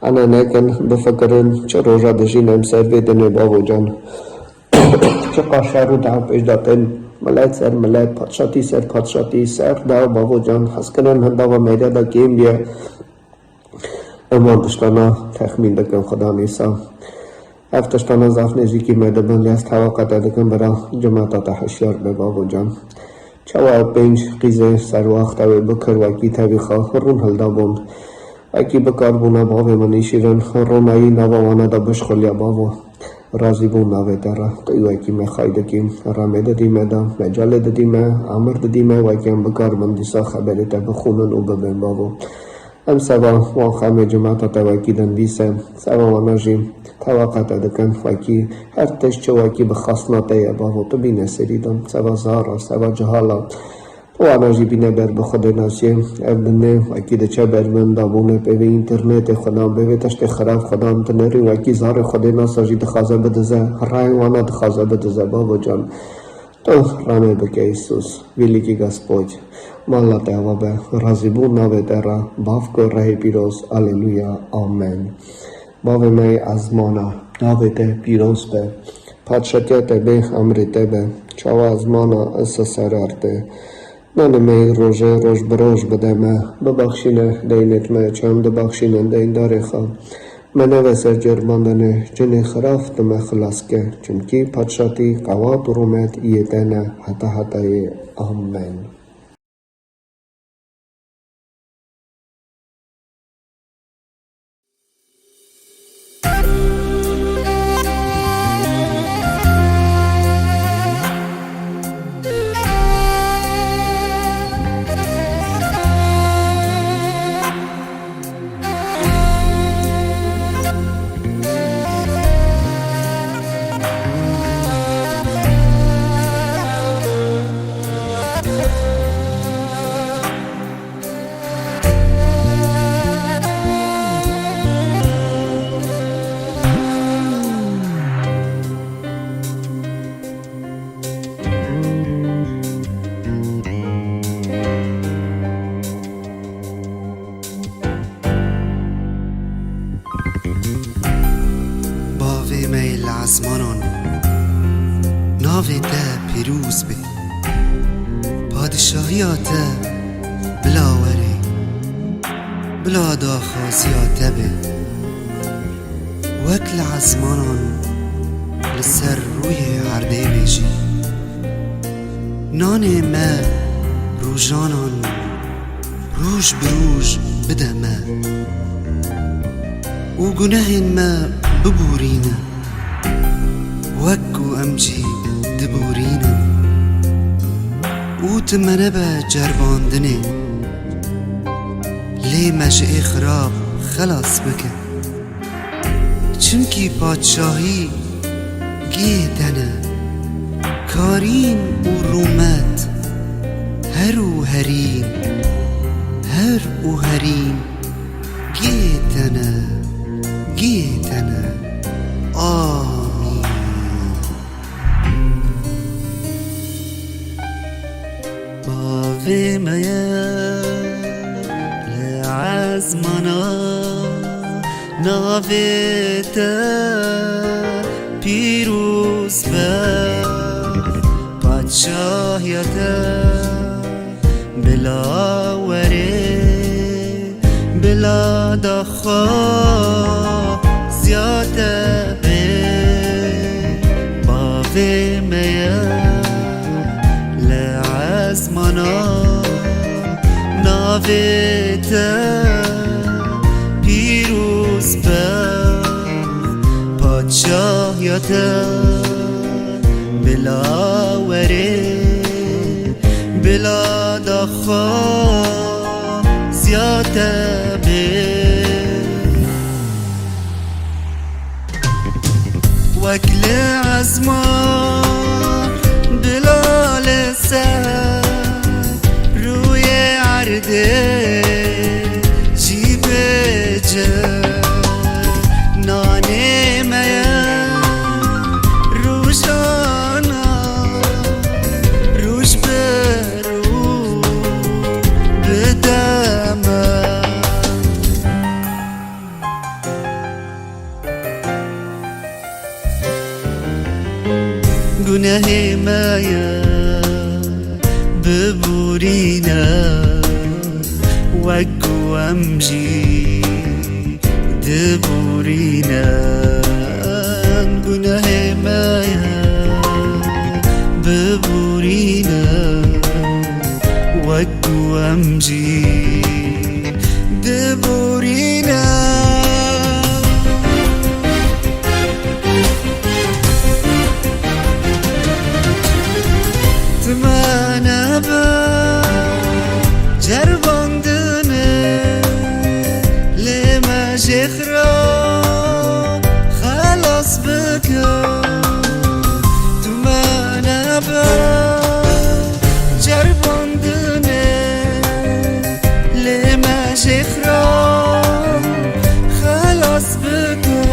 ene nekin bifikirin çi roja dijîn em ser vê dinê bavo can. Çiqas şer û dew pêş de tên, milet ser milet, padşatî ser padşatî, ser dew bavo can, hezkirin hindava mêrê de kêm bûye. Em van tiştana texmîn dikin Xudan Îsa. Ev tiştana zaf nêzîkî me dibin, lê ez teweqe te dikim bira cimeta te hişyar be bavo can. Çawa ew pênc qîzê serwaxt ew ê bikir wekî tevî xwe rûn hildabûn. Wekî bikarbûna bavê min ê şîrin, ronayî nava wana de bişxuliya bavo. Razîbûn navê te re, tu yî wekî me xay dikî, remê didî me de, mecalê didî me, emir didî me, wekî em bikarbin dîsa xeberê te bixwînin û bibên bavo. Em seva wan xemê cimata te wekî din dîse, seva wana jî tewaqa te dikin, wekî her tişt çi wekî bi xasna te ye bavo, tu bîne serî de, seva zara, seva cihala. Wana jî bîne ber bi Xwedê nasiyê. Ev dinê wekî diçe ber min, dabûnê pê vê înternetê xwedan, pê vê tiştê xirab xwedan, tu nerî wekî zarê Xwedê nasa jî dixwaze bidize, rayê wana dixwaze bidize, bavo can. Tu remê bike Îsus, vîlikî Gaspoj. Mala te ava be, razîbûn navê te re, bavko rehê pîroz, Aleluya, Amen. Bavê me yê ezmana, navê te pîroz be. Padşatiya te bê, emrê te be. Çawa ezmana esa serar te. Nanê me yê rojê roj bi roj bide me. Bibexşîne deynêt me, çend dibexşîne deyndarê xwe. Me neve ser ceribandinê, cinê xirab tu me xilas ke. Çimkî padşatî, qewat û rûmet yê te ne heta hetayê. Amen. Bavê me yê li ezmanan, navê te pîroz be. Padişahiya te bila were, bila daxwaziya te be. Wek li ezmanan li ser rûyê erdê be jî. Nanê me rojanan roj bi roj bide me û gunehên me biborîne, wek ku em jî diborînin. Û tu me nebe ceribandinê, lê me ji ê xirab xelas bike. Çimkî padşahî gê te ne, karîn û rûmet her û herîn, her û herîn gê te ne, gê te ne. Amîn. Bavê me ye li ezmana, navê te pîroz be, padşahiya te bila were, bila daxwaziya te be. Bavê me ye li ezmana, navê te pîroz be, padşahiya te bila were, bila daxwaziya te be. Wek li ezman bila li ser rûyê erdê jî bêje, nanê me ye rojana, roj bi roj bide me. Gunehê me ye biborîne, wek ku em jî diborînin. Gunehê me ye biborîne, wek ku em jî di borîne. Timane be ceribandine, lê me jê xira xelas bike. Timane be ceribandine, lê me jê xira xelas bike.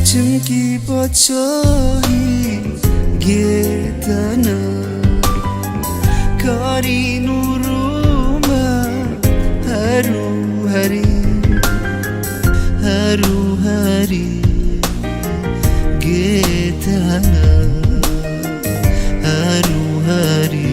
Çimkî padşahî gê te ne, karî nûr û me her û herî, her û herî gê te ne, her û herî